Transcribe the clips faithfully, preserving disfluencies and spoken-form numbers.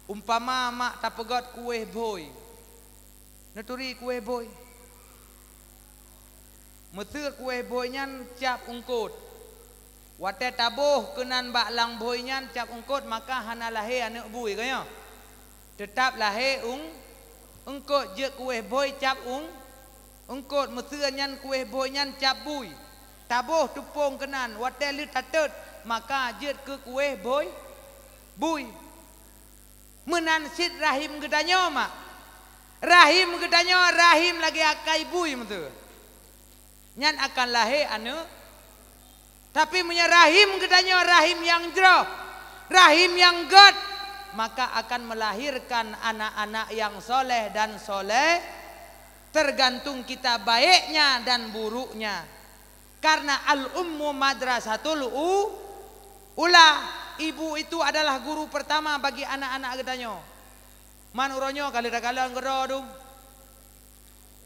Umpama mak tapeugöt kueh bhôi. Neuturi kueh bhôi. Meuseu kueh bhôi nyan cap eungkôt. Watée taboh keunan bak lam bhôi nyan cap eungkôt, maka hana lahé aneuëk bui, ka nyoe? Teutab lahé eung-, eungkôt. Jeuet kueh bhôi cap eung-, eungkôt, meuseu nyan kueh bhôi nyan cap bui. Taboh teupông keunan, watée lheueh tateut, maka jeuet keu kueh bhôi, bui. Meunan cit rahim geutanyoe, mak. Rahim geutanyoe rahim lagée akai bui, meuseu. Nyan akan lahé aneuëk. Tapi meunyoe rahim geutanyoe rahim nyang jroh, rahim nyang gét, maka akan melahirkan anak-anak nyang soleh dan soleh, tergantung kita baiknya dan buruknya. Karena al-ummu madrasatul u-, ula, ibu itu adalah guru pertama bagi anak-anak geutanyoe. Man uroe nyoe ka lheueh takalon keudroe dum.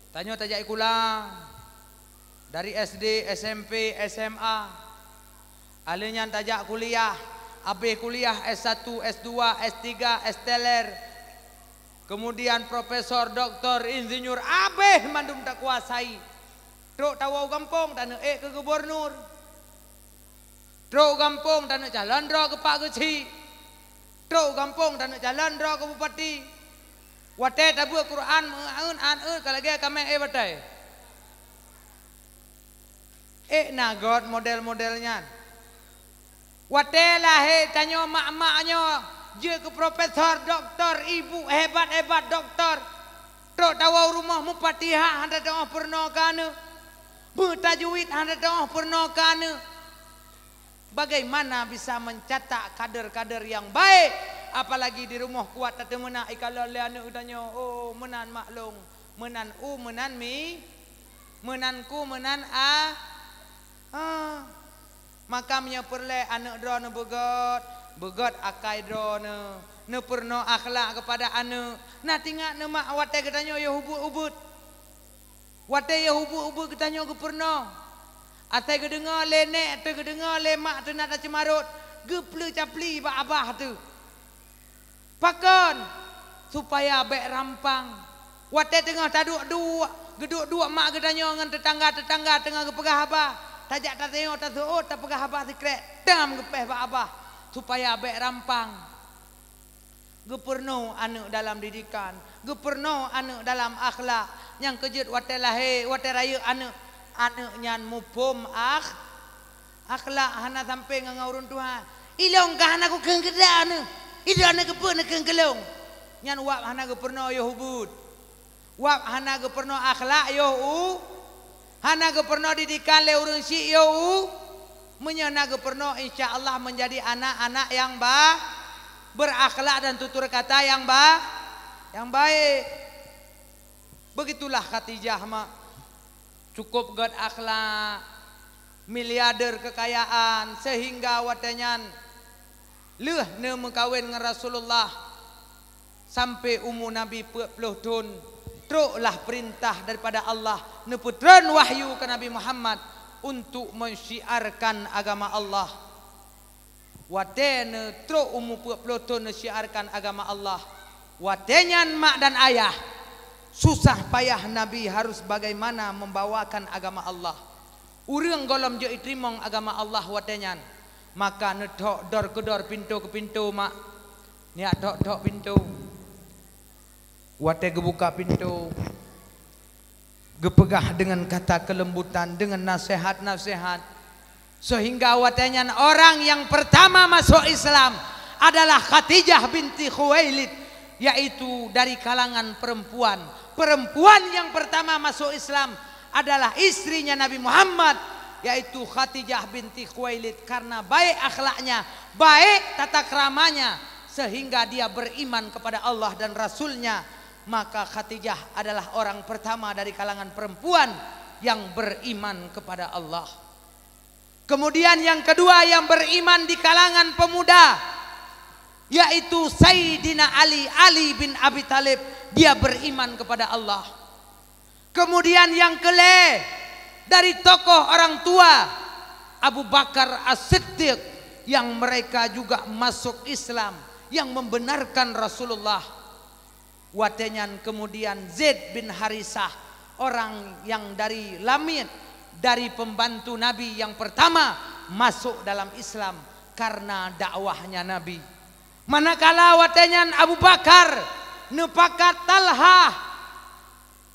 Tanyoe tajak sikula dari S D, S M P, S M A. Alheuh nyan tajak kuliah, abéh kuliah S satu, S dua, S tiga, S teler. Kemudian profesor, doktor, insinyur, abéh mandum takuasai. Trok tawoe u gampông, taneuk ék keu gubernur. Trok u gampông, taneuk calon droe keu pak geuchik. Trok u gampông, taneuk calon droe keu bupati. Watée tabeuet Quran, meu'eun, an-eun, ka lagée kaméng éh batée. Ék na göt model-model nyan. Watée lahé tanyoe mak-mak nyoe jeuet keu profesor, doktor, ibu hebat-hebat doktor. Trok tawoe u rumoh meufatihah hana teu'oh peurunoe keu aneuëk. Beutajwid hana teu'oh peurunoe keu aneuëk. Bagaimana bisa mencetak kader-kader yang baik? Apalagi di rumoh kuat tateumeunak ikalon lé aneuëk geutanyoe. Oh, meunan mak lôn, meunan u, meunan mi, meunan ku, meunan a. Ah. Maka meunyoe peureulée aneuëk droeneuh beugét, beugét akai droeneuh, neupeurunoe akhlak keupada aneuëk. Na tingat neumak watée geutanyoe yoh ubeuet-ubeuet. Watée yoh ubeuet-ubeuet geutanyoe geupeurunoe. Asai geudeungoe lé nék teuh, geudeungoe lé mak teuh na taceumarot, geupleueh capli bak abah teuh. Pakon? Supaya bék rampang. Watée teungoh taduek-duek, geuduek-duek mak geutanyoe ngon teutangga-teutangga teungoh geupeugah haba, tajak tateungoh taseuôt tapeugah haba sikrék, tam geupéh bak abah, supaya bék rampang. Geupeurunoe aneuëk dalam didikan, geupeurunoe aneuëk dalam akhlak. Nyang keujeuet watée lahé, watée rayeuk aneuëk, aneuëk nyan muphom akh-, akhlak hana sampai ngon, ngon ureuëng tuha. Ilong ka hana kukheun keu droeneuh, ilong na keupeue neukheun keu lôn. Nyan wab hana geupeurunoe yoh ubeuet. Wab hana geupeurunoe akhlak yoh u, hana geupeurunoe didikan lé ureuëng syiek yoh u. Meunyoe na geupeurunoe, insya Allah menjadi anak-anak yang ba-, berakhlak dan tutur kata yang ba-, yang baik. Begitulah Khadijah, mak. Cukup gét akhlak, miliarder kekayaan, sehingga watée nyan lheueh neumeukawen ngon Rasulullah sampai umu Nabi peuet ploh thon, troklah peurintah daripada Allah, neupeutron wahyu keu Nabi Muhammad untuk mensyiarkan agama Allah. Watée neutrok umu peuet ploh thon neusyiarkan agama Allah, watée nyan mak dan ayah, susah payah Nabi harus bagaimana membawakan agama Allah. Ureuëng gohlom jeuet jiteurimong agama Allah watée nyan, maka neuthok dor keudor, pintoe keu pintoe, mak. Neujak thok-thok pintoe. Watée geubuka pintoe, geupeugah deungon kata keulembutan, deungon naseuhat-naseuhat, sehingga watée nyan orang yang pertama masuk Islam adalah Khadijah binti Khuwailid, yaitu dari kalangan perempuan. Perempuan yang pertama masuk Islam adalah istrinya Nabi Muhammad, yaitu Khadijah binti Khuwailid, karena baik akhlaknya, baik tata keramanya, sehingga dia beriman kepada Allah dan Rasul-Nya. Maka Khadijah adalah orang pertama dari kalangan perempuan yang beriman kepada Allah. Kemudian yang kedua yang beriman di kalangan pemuda, yaitu Sayyidina Ali, Ali bin Abi Thalib, dia beriman kepada Allah. Kemudian yang kelé dari tokoh orang tua, Abu Bakar As-Siddiq, yang mereka juga masuk Islam. yang membenarkan Rasulullah. Watée nyan kemudian Zaid bin Harisah, orang yang dari Lamit, dari pembantu Nabi yang pertama, masuk dalam Islam karena dakwahnya Nabi. Manakala watée nyan Abu Bakar neupakat Talhah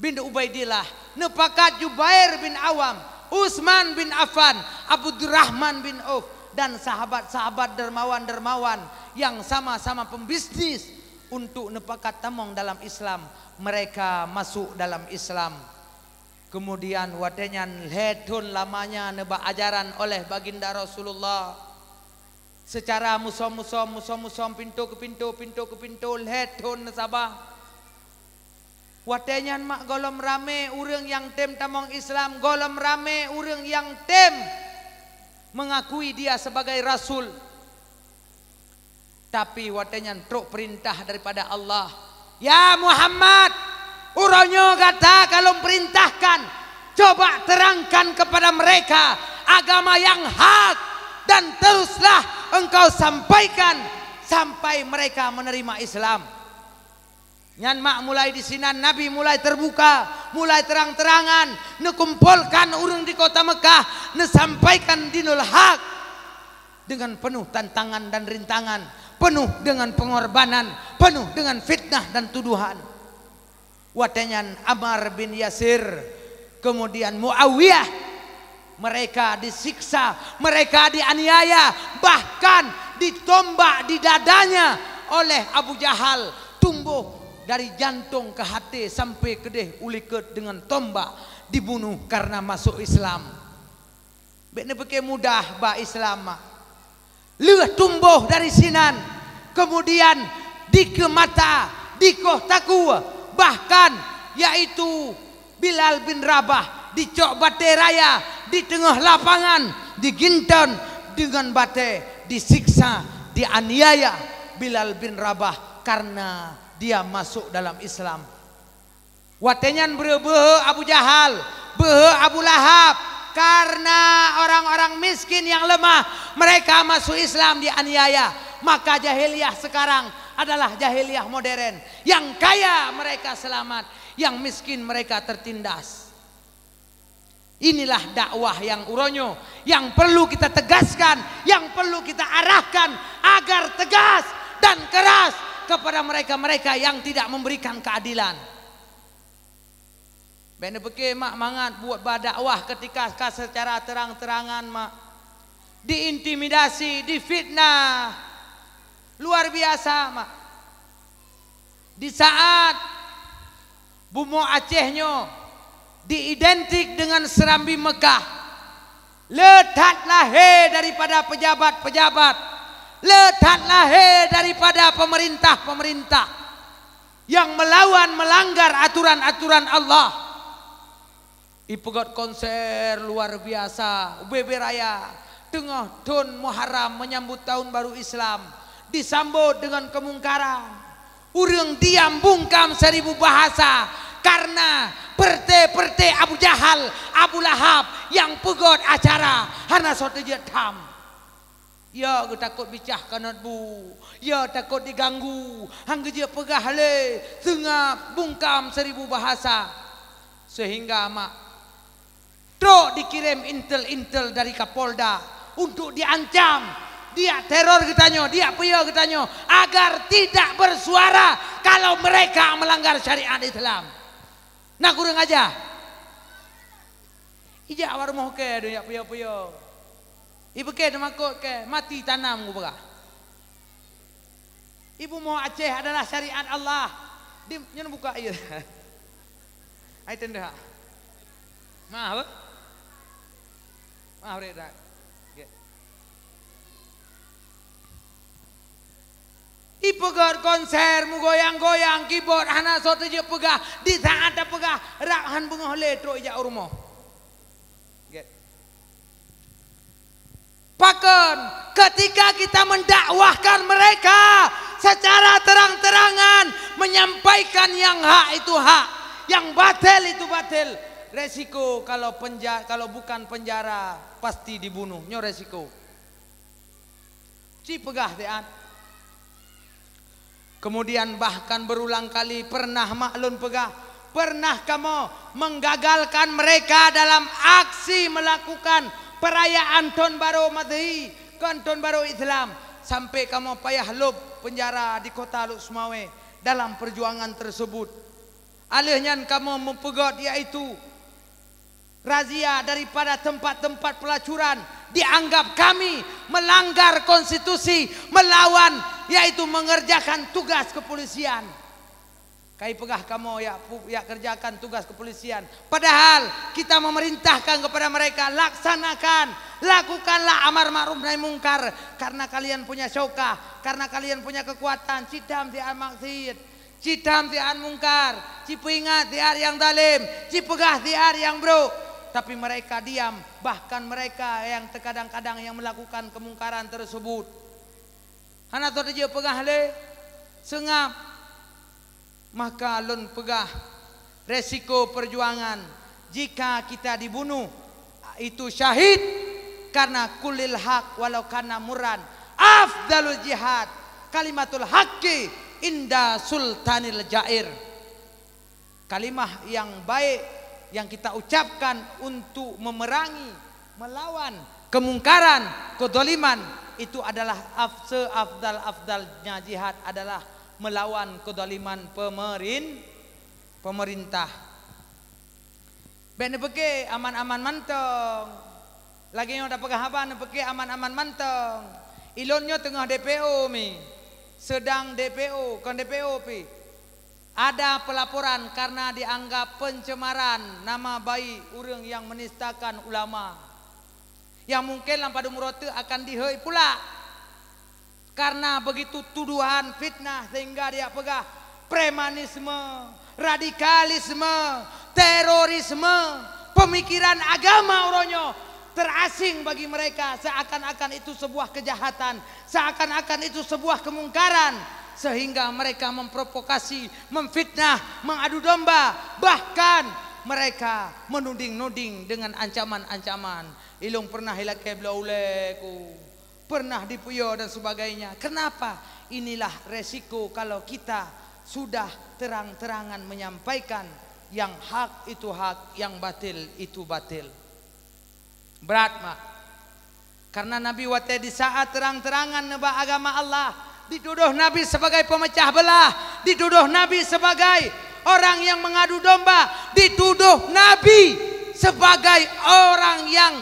bin Ubaidillah, neupakat Jubair bin Awam, Utsman bin Affan, Abdurrahman bin Auf, dan sahabat-sahabat dermawan-dermawan yang sama-sama pembisnis untuk neupakat tamong dalam Islam, mereka masuk dalam Islam. Kemudian watée nyan lhée thon lamanya neuba ajaran oleh Baginda Rasulullah. Secara musom-musom, musom-musom, pintoe keu pintoe, pintoe keu pintoe, lhée thon neusabah. Watée nyan mak gohlom ramé ureuëng nyang tem tamong Islam, gohlom ramé ureuëng nyang tem mengakui dia sebagai rasul. Tapi watée nyan trok peurintah daripada Allah, "Ya Muhammad, uroe nyoe gata ka lôn peurintahkan, coba terangkan kepada mereka agama yang hak, dan teruslah engkau sampaikan sampai mereka menerima Islam." Nyan mak mulai disinan Nabi mulai terbuka, mulai terang-terangan, neukumpolkan ureuëng di kota Mekah, neusampaikan dinul hak dengan penuh tantangan dan rintangan, penuh dengan pengorbanan, penuh dengan fitnah dan tuduhan. Watée nyan Ammar bin Yasir, kemudian Muawiyah, mereka disiksa, mereka dianiaya, bahkan ditombak di dadanya oleh Abu Jahal, tumbuh dari jantung ke hati sampai keudeh u likot dengan tombak, dibunuh karena masuk Islam. Bék neupike mudah ba Islam mak. Lheueh tumboh dari sinan, kemudian dikeumata, dikoh takue, bahkan yaitu Bilal bin Rabah dicok batée raya di teungoh lapangan, diginton deungon batée, disiksa, dianiaya Bilal bin Rabah karena dia masuk dalam Islam. Watée nyan breuh beuhe Abu Jahal, beuhe Abu Lahab, karena orang-orang miskin yang lemah, mereka masuk Islam dianiaya. Maka jahiliyah sekarang adalah jahiliyah modern. Yang kaya mereka selamat, yang miskin mereka tertindas. Inilah dakwah yang uroe nyoe yang perlu kita tegaskan, yang perlu kita arahkan agar tegas dan keras kepada mereka-mereka yang tidak memberikan keadilan. Bék neupike mak mangat buet ba dakwah ketika ka secara terang-terangan mak diintimidasi, difitnah. Luar biasa mak. Di saat bumoe Aceh nyoe diidentik dengan Serambi Mekah, le that lahé daripada pejabat-pejabat, le that lahé daripada pemerintah-pemerintah yang melawan, melanggar aturan-aturan Allah. Ipeugét konser luar biasa, ubé-bé raya, teungoh thon Muharram menyambut tahun baru Islam, disambot deungon keumungkaran. Ureuëng diam bungkam seribu bahasa karena peureuté-peureuté Abu Jahal, Abu Lahab nyang peugét acara hana soe teujeuet tham. Ya geutakot bicah kanot bu, ya takot diganggu, han geujeuet peugah lé, seungab bungkam seribu bahasa. Sehingga mak trok dikirém intel-intel dari Kapolda untuk diancam, diak teror geutanyoe, diak peue geutanyoe, agar tidak bersuara kalau mereka melanggar syariat Islam. Na kureueng aja. Ijak awak rumoh kèe, deuh jak puyo-puyo. Ibeukèe teumakot kèe, mati tanam kupeugah. Ibu mo Aceh adalah syariat Allah. Di, nyoe buka ié. Ai teuntèe. Maaf, eh? Maaf, rek, dak. Oke. Ipeugét konser, meugoyang-goyang, keyboard, hana soe teujeuet peugah. Di saat tapeugah, rab han beungoh lé trok ijak u rumoh. Gét. Pakon, ketika kita mendakwahkan mereka secara terang-terangan, menyampaikan yang hak itu hak, yang batil itu batil, resiko kalau penja-, kalau bukan penjara, pasti dibunuh. Nyoe resiko. Ci peugah siat. Kemudian bahkan berulang kali pernah mak lôn peugah, pernah kamoe menggagalkan mereka dalam aksi melakukan perayaan Thon Barô Masehi, kon Thon Barô Islam, sampai kamoe payah lôb penjara di kota Lhokseumawe dalam perjuangan tersebut. Aleuh nyan kamoe meupeugét, yaitu razia daripada tempat-tempat pelacuran, dianggap kami melanggar konstitusi, melawan, yaitu mengerjakan tugas kepolisian. Kai peugah kamoe yak pu-, yak kerjakan tugas kepolisian. Padahal kita memerintahkan kepada mereka, laksanakan, lakukanlah amar ma'ruf nahi mungkar, karena kalian punya syaukah, karena kalian punya kekuatan, ci tham siat maksiet, ci tham siat mungkar, ci peuingat siat nyang zalim, ci peugah siat nyang brok. Tapi mereka diam, bahkan mereka yang terkadang-kadang yang melakukan kemungkaran tersebut. Hana soe teujeuet peugah lé, seungab. Maka lôn peugah, resiko perjuangan jika kita dibunuh, itu syahid, karena kulil haq walau kana murran, afdalul jihad, kalimatul haqqi inda sultanil jair. Kalimah yang baik yang kita ucapkan untuk memerangi, melawan kemungkaran, kezaliman, itu adalah af-, seafdal-afdalnya jihad adalah melawan kezaliman pemerin-, pemerintah. Bék neupeuke aman-aman mantong. Lagée nyoe tapeugah haba, neupeuke aman-aman mantong. Ilôn nyoe teungoh D P O mi, sedang D P O, kon D P O pi. Ada pelaporan karena dianggap pencemaran nama baik ureuëng yang menistakan ulama. Yang mungkin lam padum uroe teuk akan dihôi pula. Karena begitu tuduhan fitnah sehingga dia peugah premanisme, radikalisme, terorisme, pemikiran agama uroe nyoe terasing bagi mereka, seakan-akan itu sebuah kejahatan, seakan-akan itu sebuah kemungkaran, sehingga mereka memprovokasi, memfitnah, mengadu domba, bahkan mereka menuding-nuding dengan ancaman-ancaman. Ilôn pernah ilakée bloe ulée ku, pernah dipuyoe dan sebagainya. Kenapa? Inilah resiko kalau kita sudah terang-terangan menyampaikan yang hak itu hak, yang batil itu batil. Berat, mak. Karena Nabi watée di saat terang-terangan neuba agama Allah, dituduh Nabi sebagai pemecah belah, dituduh Nabi sebagai orang yang mengadu domba, dituduh Nabi sebagai orang yang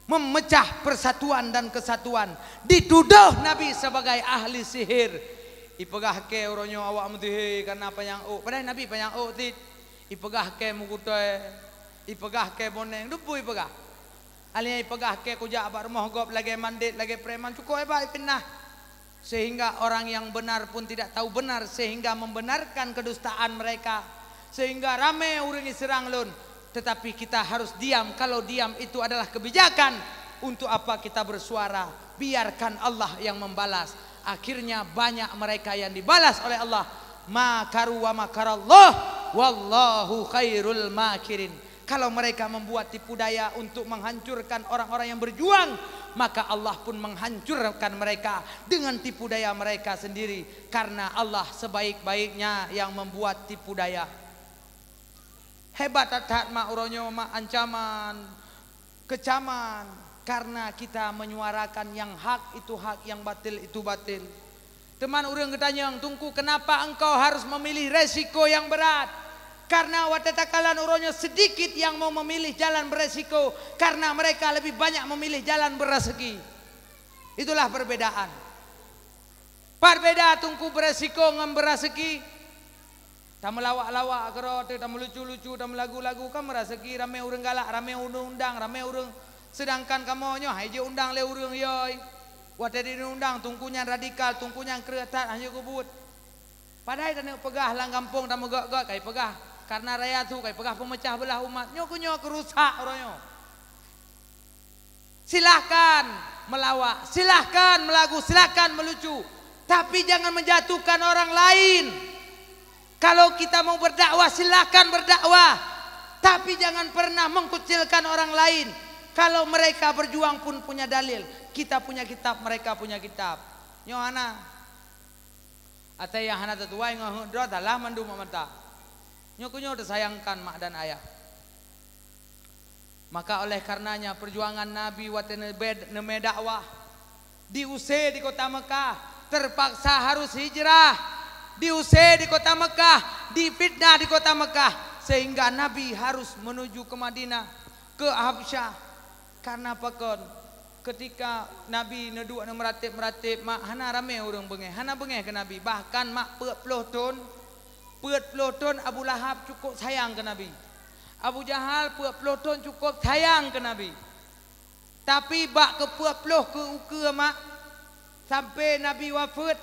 memecah persatuan dan kesatuan, dituduh Nabi sebagai ahli sihir. Ipeugah kée uroe nyoe awak meusihé karena panyang ôk, padahai Nabi panyang ôk cit. Ipeugah kée meugutée, ipeugah kée boneng, dubui peugah. Alheuh nyan ipeugah kée kujak bak rumoh gob lagée mandét, lagée preman, cukup hebat ifitnah. Sehingga orang yang benar pun tidak tahu benar, sehingga membenarkan kedustaan mereka. Sehingga ramé ureuëng iseurang lôn. Tetapi kita harus diam. Kalau diam itu adalah kebijakan, untuk apa kita bersuara? Biarkan Allah yang membalas. Akhirnya banyak mereka yang dibalas oleh Allah. Makaru wa makarallah, wallahu khairul makirin. Kalau mereka membuat tipu daya untuk menghancurkan orang-orang yang berjuang, maka Allah pun menghancurkan mereka dengan tipu daya mereka sendiri, karena Allah sebaik-baiknya yang membuat tipu daya. Hebat that-that mak uroe nyoe, mak ancaman, kecaman, karena kita menyuarakan yang hak itu hak, yang batil itu batil. Teuma ureuëng geutanyong, "Teungku, kenapa engkau harus memilih resiko yang berat?" Karena watée takalon uroe nyoe sedikit yang mau memilih jalan beresiko, karena mereka lebih banyak memilih jalan berazeki. Itulah perbedaan. Pat beda Teungku beresiko ngon berazeki? Tameulawak-lawak keudroe teuh, tameulucu-lucu, tamelagu-lagu, kan meuraseuki, ramé ureuëng galak, ramé ureuëng undang, ramé ureuëng. Seudangkan kamoe nyoe hai jiundang lé ureuëng yoi. Watée diundang, teungku nyan radikal, teungku nyan kreueh that, hana geubuet. Padahai taneuk peugah lam gampông tameugét-gét kai peugah, karena raya su kai peugah peumeucah beulah umat. Nyoe keu nyoe keurusak uroe nyoe. Silahkan melawak, silahkan melagu, silahkan melucu, tapi jangan menjatuhkan orang lain. Kalau kita mau berdakwah, silahkan berdakwah, tapi jangan pernah mengkucilkan orang lain. Kalau mereka berjuang pun punya dalil, kita punya kitab, mereka punya kitab. Nyoe hana. Asai nyang hana teutuwai ngon heuet droe salah mandum mata. Nyoe keuh nyoe teusayangkan mak dan ayah. Maka oleh karenanya perjuangan Nabi watée neubée, neumée dakwah, diusé di kota Mekah, terpaksa harus hijrah, diusé di kota Mekah, difitnah di kota Mekah, sehingga Nabi harus menuju ke Madinah, ke Habsyah. Karena pakon? Ketika Nabi neuduek neumeurateb-meurateb, mak, hana ramé ureuëng beungéh, hana beungéh keu Nabi. Bahkan, mak, peuet ploh thon, peuet ploh thon Abu Lahab cukup sayang keu Nabi. Abu Jahal peuet ploh thon cukup sayang keu Nabi. Tapi bak keupeuet ploh keu ukeue, mak, sampai Nabi wafeuet,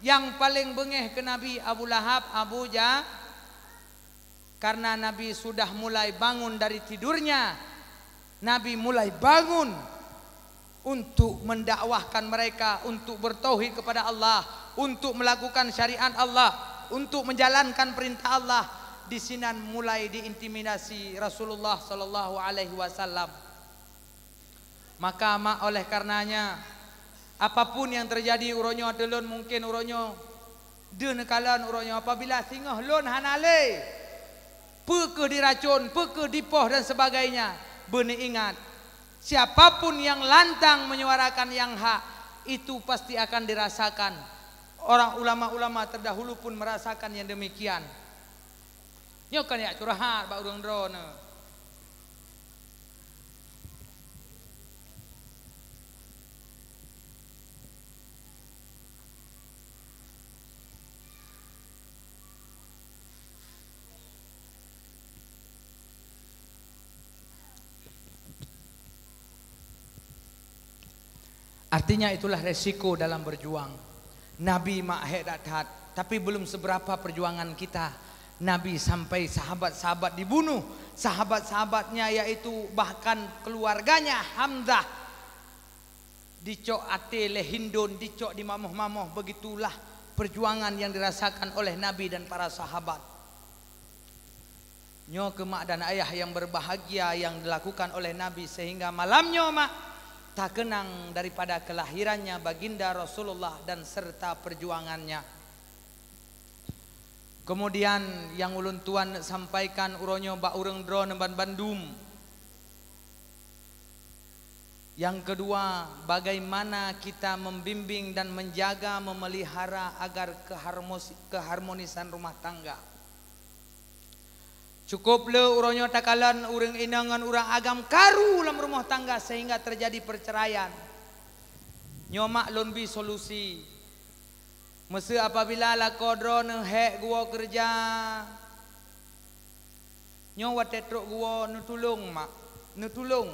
nyang paleng beungéh keu Nabi Abu Lahab, Abu Ja-, karena Nabi sudah mulai bangun dari tidurnya. Nabi mulai bangun untuk mendakwahkan mereka untuk bertauhid kepada Allah, untuk melakukan syariat Allah, untuk menjalankan perintah Allah. Di sinan mulai diintimidasi Rasulullah sallallahu alaihi wasallam. Maka, mak, oleh karenanya, apapun yang terjadi uroe nyoe ateueh lôn, mungkin uroe nyoe deuh neukalon uroe nyoe, apabila singoh lôn hana lé, peu kheueh diracon, peu kheueh dipoh dan sebagainya, beuneuingat, siapapun yang lantang menyuarakan yang hak, itu pasti akan dirasakan. Orang ulama-ulama terdahulu pun merasakan yang demikian. Nyoe kan jak curhat bak ureuëng droeneuh. Artinya, itulah resiko dalam berjuang. Nabi mak hék that-that, tapi belum seberapa perjuangan kita. Nabi sampai sahabat-sahabat dibunuh, sahabat-sahabatnya, yaitu bahkan keluarganya Hamzah dicok até lé Hindun, dicok dimamoh-mamoh. Begitulah perjuangan yang dirasakan oleh Nabi dan para sahabat. Nyoe kheueh mak dan ayah yang berbahagia yang dilakukan oleh Nabi, sehingga malam nyoe, mak, takeunang daripada kelahirannya Baginda Rasulullah dan serta perjuangannya. Kemudian, nyang ulôn tuan sampaikan uroe nyoe bak ureuëng droeneuh banbandum. Yang kedua, bagaimana kita membimbing dan menjaga, memelihara agar keharmos-, keharmonisan rumah tangga. Cukup le uroe nyoe takalon ureuëng inong ngon ureuëng agam karu lam rumoh tangga sehingga terjadi perceraian. Nyoe mak lôn bi solusi. Meuseu apabila lakoe droeneuh hék geuwoe keureuja, nyoe watée trok geuwoe neutulông mak, neutulông.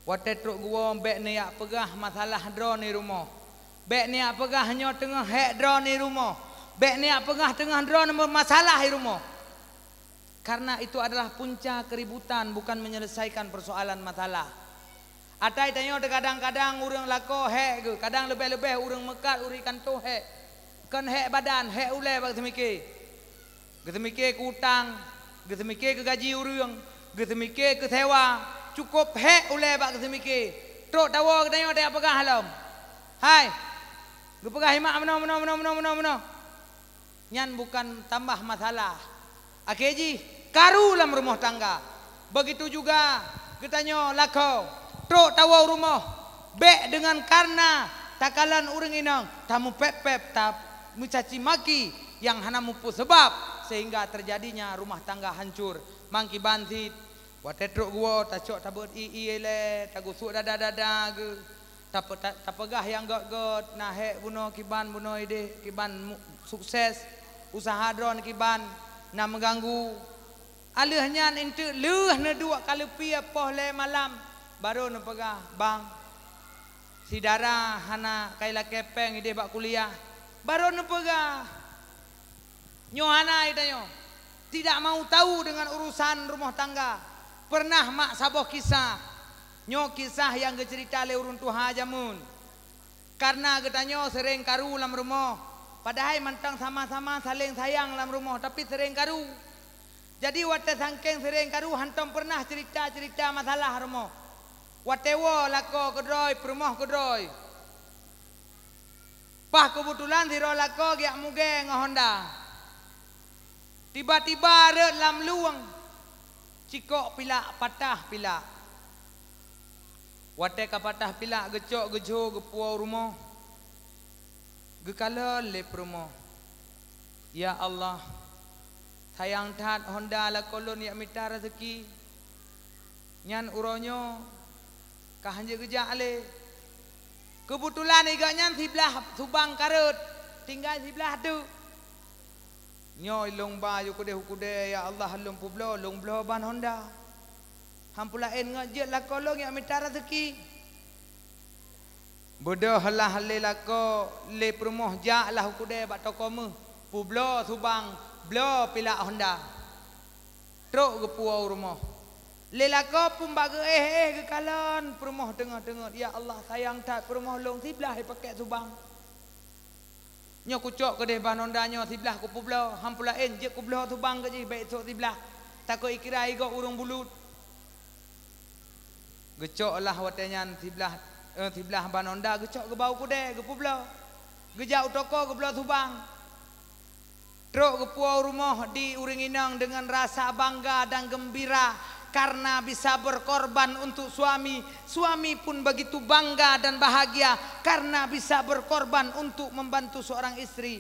Watée trok geuwoe bék neujak peugah masalah droeneuh di rumoh. Bék neujak peugah nyoe teungoh hék droeneuh di rumoh. Bék neujak peugah teungoh droeneuh meumasalah di rumoh. Karena itu adalah punca keributan, bukan menyelesaikan persoalan masalah. Atai tanyoe teukadang-kadang ureuëng lakoe hék geuh, kadang leubeh-leubeh ureuëng meukat ureuëng kantoe hék. Kon hék badan, hék ulée bak geuseumiké. Geuseumiké keu utang, geuseumiké keu gaji ureuëng, geuseumiké keu sewa, cukup hék ulée bak geuseumiké. Trok tawoe geutanyoe tajak peugah lom. Hai, geupeugah imak meunoe, meunoe, meunoe. Nyan bukan tambah masalah. Akhé jih, karu lam rumoh tangga. Begitu juga geutanyoe lakoe, trok tawoe u rumoh, bék deungon kareuna takalon ureuëng inong, tameupéb-péb, tameucaci maki nyang hana mupeue seubab, sehingga terjadinya rumah tangga hancur. Mangkiban cit, watée trok geuwoe, tacok tabeuet ié-ié lé, tagusok dada-dada geuh. Tape-, ta-, tapeugah nyang gét-gét, na hék bunoe kiban bunoe idéh, kiban mu-, sukses, useuha droeneuh kiban na meuganggu. Aleuh nyan eunteuk lheueh neuduek ka leupie poh lhée malam, barô neupeugah, "Bang, si dara hana kai lakée péng idéh bak kuliah." Barô neupeugah. Nyoe hana geutanyoe tidak mau tahu dengan urusan rumoh tangga. Pernah mak saboh kisah. Nyoe kisah nyang geuceurita lé ureuëng tuha jameun. Karena geutanyoe seuréng karu lam rumoh, padahai mantong sama-sama saléng sayang lam rumoh, tapi seuréng karu. Jadi, watée sangkéng seuréng karu, hántom pernah ceurita-ceurita masalah rumoh. Watée woe lakoe keudroe, peurumoh keudroe. Paih keubeutulan sidroe lakoe geujak mugée ngon honda. Tiba-tiba rhot lam lueng, cikok pilak, patah pilak. Watée ka patah pilak, geucok geujok geupuwoe u rumoh. Geukalon lé peurumoh, "Ya Allah, sayang that honda lakoe lôn jak mita raseuki. Nyan uroe nyoe ka hana jeuet geujak lé. Keubeutulan i gobnyan siblaih subang ka rhot, tinggai siblaih teuk. Nyoe lôn ba yue keudeh u keudè, ya Allah, lôn peubloe, lôn bloe ban honda. Han peue laén ngon jeuet lakoe lôn jak mita raseuki." Beudôh lah lé lakoe, lé peurumoh jak lah u keudè bak toko méuh, peubloe subang, bloe pilak honda. Trok geupuwoe u rumoh. Lé lakoe phon bak geuéh-éh geukalon peurumoh teungoh-teungoh, "Ya Allah, sayang that peurumoh lôn siblaih jipakèk subang. Nyoe kucok keudeh ban honda nyoe siblaih kupeubloe, han peue laén jeuet kubloe subang keu jih bèk sôk siblaih, takot ikira i gob ureuëng bulut." Geucok lah watée nyan siblaih, eh, siblaih ban honda geucok geuba u keudè geupeubloe. Geujak u toko geubloe subang. Trok geupuwoe u rumoh di ureuëng inong deungon rasa bangga dan geumbira karena bisa berkorban untuk suami. Suami pun begitu bangga dan bahagia karena bisa berkorban untuk membantu seorang istri.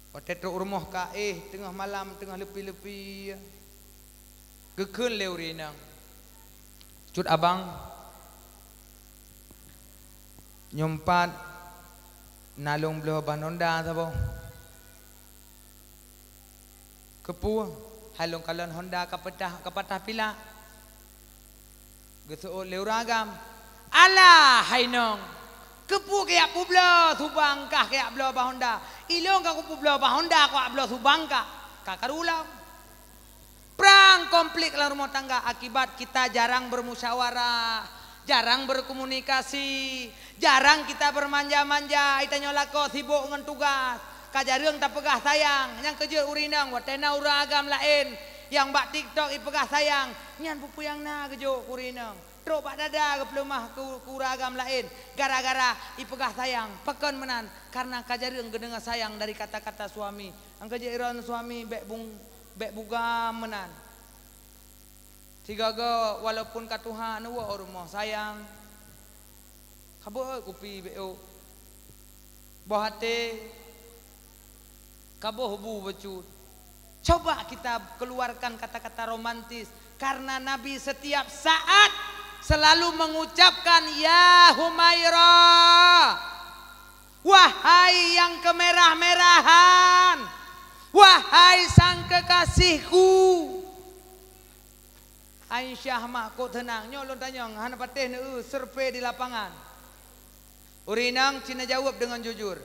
Watée trok u rumoh ka éh, teungoh malam, teungoh leupie-leupie, geukheun lé ureuëng inong, "Cut abang, nyoe pat na lôn bloe ban honda saboh." "Keupeue?" "Hai lôn kalon honda ka peutah, ka patah pilak." Geuseuôt lé ureuëng agam, "Alah hai nong, keupeue kajak peubloe subang kah kajak bloe ban honda? Ilôn ka kupeubloe ban honda kajak bloe subang kah, ka karu lom." Prang konflik lam rumoh tangga akibat kita jarang bermusyawarah, jarang berkomunikasi, jarang kita bermanja-manja. Itanyoe lakoe sibok ngon tugas, ka jareueng tapeugah sayang. Nyang keujeuet ureuëng inong watée na ureuëng agam laén nyang bak TikTok ipeugah sayang, nyan peue-peue nyang na geujok keu ureuëng inong. Trok bak dada geupeuleumah keu, keu ureuëng agam laén gara-gara ipeugah sayang. Pakon meunan? Karena ka jareueng geudeungoe sayang dari kata-kata suami. Nyang keujeuet droeneuh suami bèk bung, bèk bugam meunan. Sigoe-goe walaupun ka tuha neuwoe u rumoh, "Sayang, ka beuôt kupi bèk ôk. Boh até, ka boh bu bacut." Coba kita keluarkan kata-kata romantis, karena Nabi setiap saat selalu mengucapkan, "Ya Humaira, wahai yang kemerah-merahan, wahai sang kekasihku." Aisyah mak kok teunang, nyoe lôn tanyong, hana patéh neu-eu survei di lapangan. Ureuëng inong ci neujaweueb deungon jujur.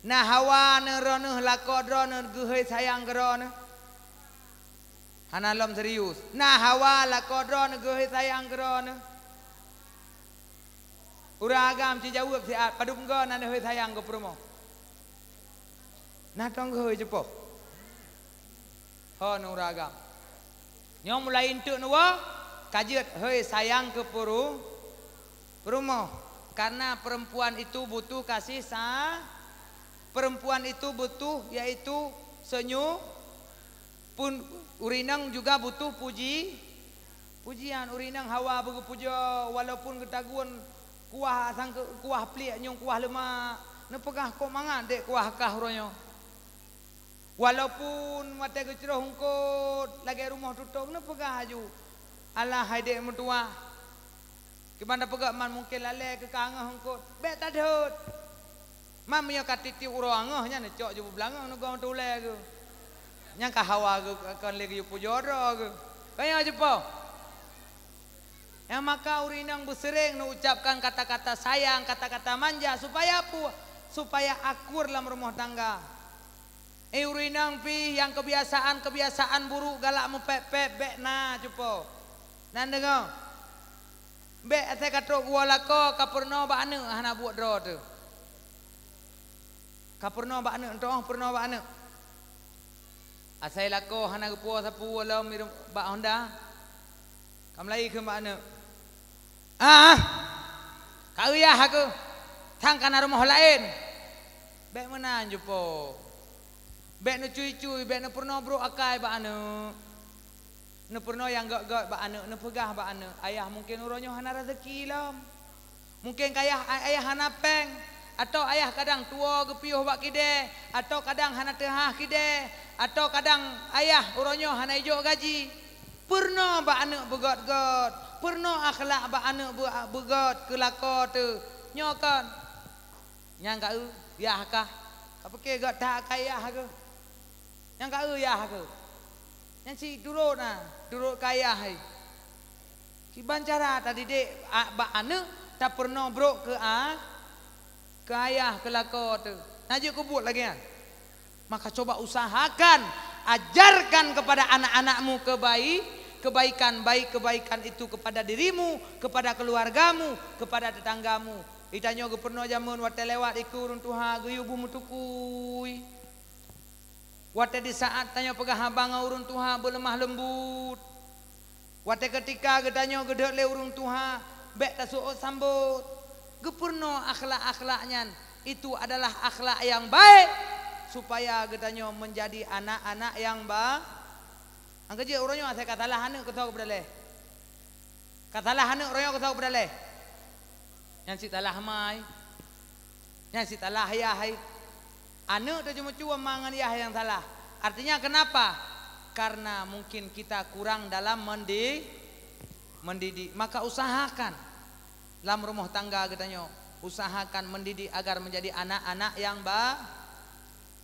Na hawa neu droeneuh lakoe droeneuh geuhôi sayang keu droeneuh? Hana lom serius. Na hawa lakoe droeneuh geuhôi sayang keu droeneuh? Ureuëng agam ci jaweueb siat, padub goe na neuhôi sayang keu peurumoh? Na tong geuhôi cupo. Ho neu ureuëng agam. Nyoe mulai eunteuk neuwoe, ka jeuet hôi sayang keu peuru-, peurumoh. Karena perempuan itu butuh kasih sa-, perempuan itu butuh, yaitu senyum. Pun ureuëng inong juga butuh puji, pujian. Ureuëng inong hawa beugeupujoe, walaupun geutagun kuah sangke-, kuah pliek nyang kuah leumak, neupeugah kok mangat dek kuah kah uroe nyoe. Walaupun watée geucroh eungkot lagée rumoh tutong, neupeugah laju, "Alah hai dek meutuwah, kiban tapeugah man mungken lalée keu ka angoh eungkot, bèk tadhôt." Man meunyoe ka tiep-tiep uroe angoh nyan neucok ju beubeulangong neugoe meuteulée geuh. Nyang ka hawa geuh kon lé geuyue pujoe droe geuh. Kaya jeupo. Nyang maka ureuëng inong beuseuréng neuucapkan kata-kata sayang, kata-kata manja supaya pu-, supaya akur lam rumoh tangga. Eh, ureuëng inong pih nyang kebiasaan-kebiasaan buruk galak meupép-pép bèk na cupo. Nan deungoe. Bèk asai ka trok geuwoe lakoe ka peurunoe bak aneuëk hana buet droe teuh. Ka peurunoe bak aneuëk, teuh peurunoe bak aneuëk. Asai lakoe hana geupuwoe sapeue lom bak honda. Ka meulayi kheun bak aneuëk, "Ah, ka uyah aku. Sang ka na rumoh laén. Bék meunan jupo. Bék neucui-cui, bék neupeurunoe brok akai bak aneuëk. Neupeurunoe nyang gét-gét bak aneuëk, neupeugah bak aneuëk, "Ayah, mungken uroe nyoe hana raseuki lom. Mungken kayah ayah hana péng, atawa ayah kadang tuwoe geupiôh bak kidée, atawa kadang hana teuhah kidée, atawa kadang ayah uroe nyoe hana ijok gaji." Peurunoe bak aneuëk beugét-gét, peurunoe akhlak bak aneuëk beu-, beugét keu lakoe teuh. Nyoe kon. Nyang ka eu, yah kah? Ka pike gét that ka yah keuh? Nyang ka eu yah keuh? Nyan cit turot na, turot ka yah hai. Kiban cara tadidik a-, bak aneuëk tapeurunoe brok keu a-, keu ayah, keu lakoe teuh. Na jeuet keu buet lagée nyan. Maka coba usahakan, ajarkan kepada anak-anakmu kebai-, kebaikan, baik kebaikan itu kepada dirimu, kepada keluargamu, kepada tetanggamu. Geutanyoe geupeurunoe jameun watée lewat ikeue ureuëng tuha geuyue bu meutukui. Watée di saát tanyoe peugah haba ngon ureuëng tuha beuleumah leumbut. Watée keutika geutanyoe geudeuek lé ureuëng tuha, bék taseuôt sambot. Geupeurunoe akhlak-akhlak nyan, itu adalah akhlak nyang baik, supaya geutanyoe meunjadi anak-anak nyang ba-, nyang keujeuet uroe nyoe asai ka salah aneuëk keu soe geupeudaleh. Ka salah aneuëk uroe nyoe keu soe geupeudaleh. Nyan cit salah mai. Nyan cit salah yah hai. Aneuëk teuh cuma-cuma ma ngon yah nyang salah. Artinya kenapa? Karena mungkin kita kurang dalam mendi-, mendidik. Maka usahakan lam rumoh tangga geutanyoe, usahakan mendidik agar menjadi anak-anak nyang ba-,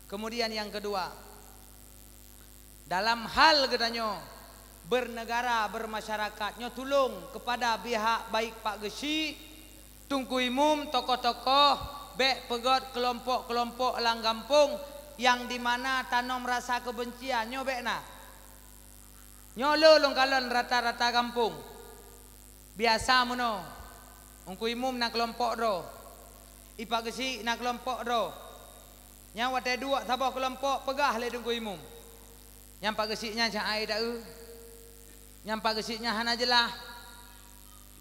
kemudian yang kedua, dalam hal geutanyoe bernegara, bermasyarakat, nyoe tulông kepada pihak baik Pak Geuchik, Teungku Imum, tokoh-tokoh, bék peugét keulompok-keulompok lam gampông nyang di mana tanom rasa keubencian. Nyoe bék na. Nyoe le lôn kalon rata-rata gampông. Biasa meunoe. Teungku Imum na keulompok droe. I Pak Geuchik na keulompok droe. Nyan watée duek saboh keulompok peugah lé Teungku Imum. Nyan Pak Geuchik nyan cak hai taeu. Nyan Pak Geuchik nyan hana jeulaih.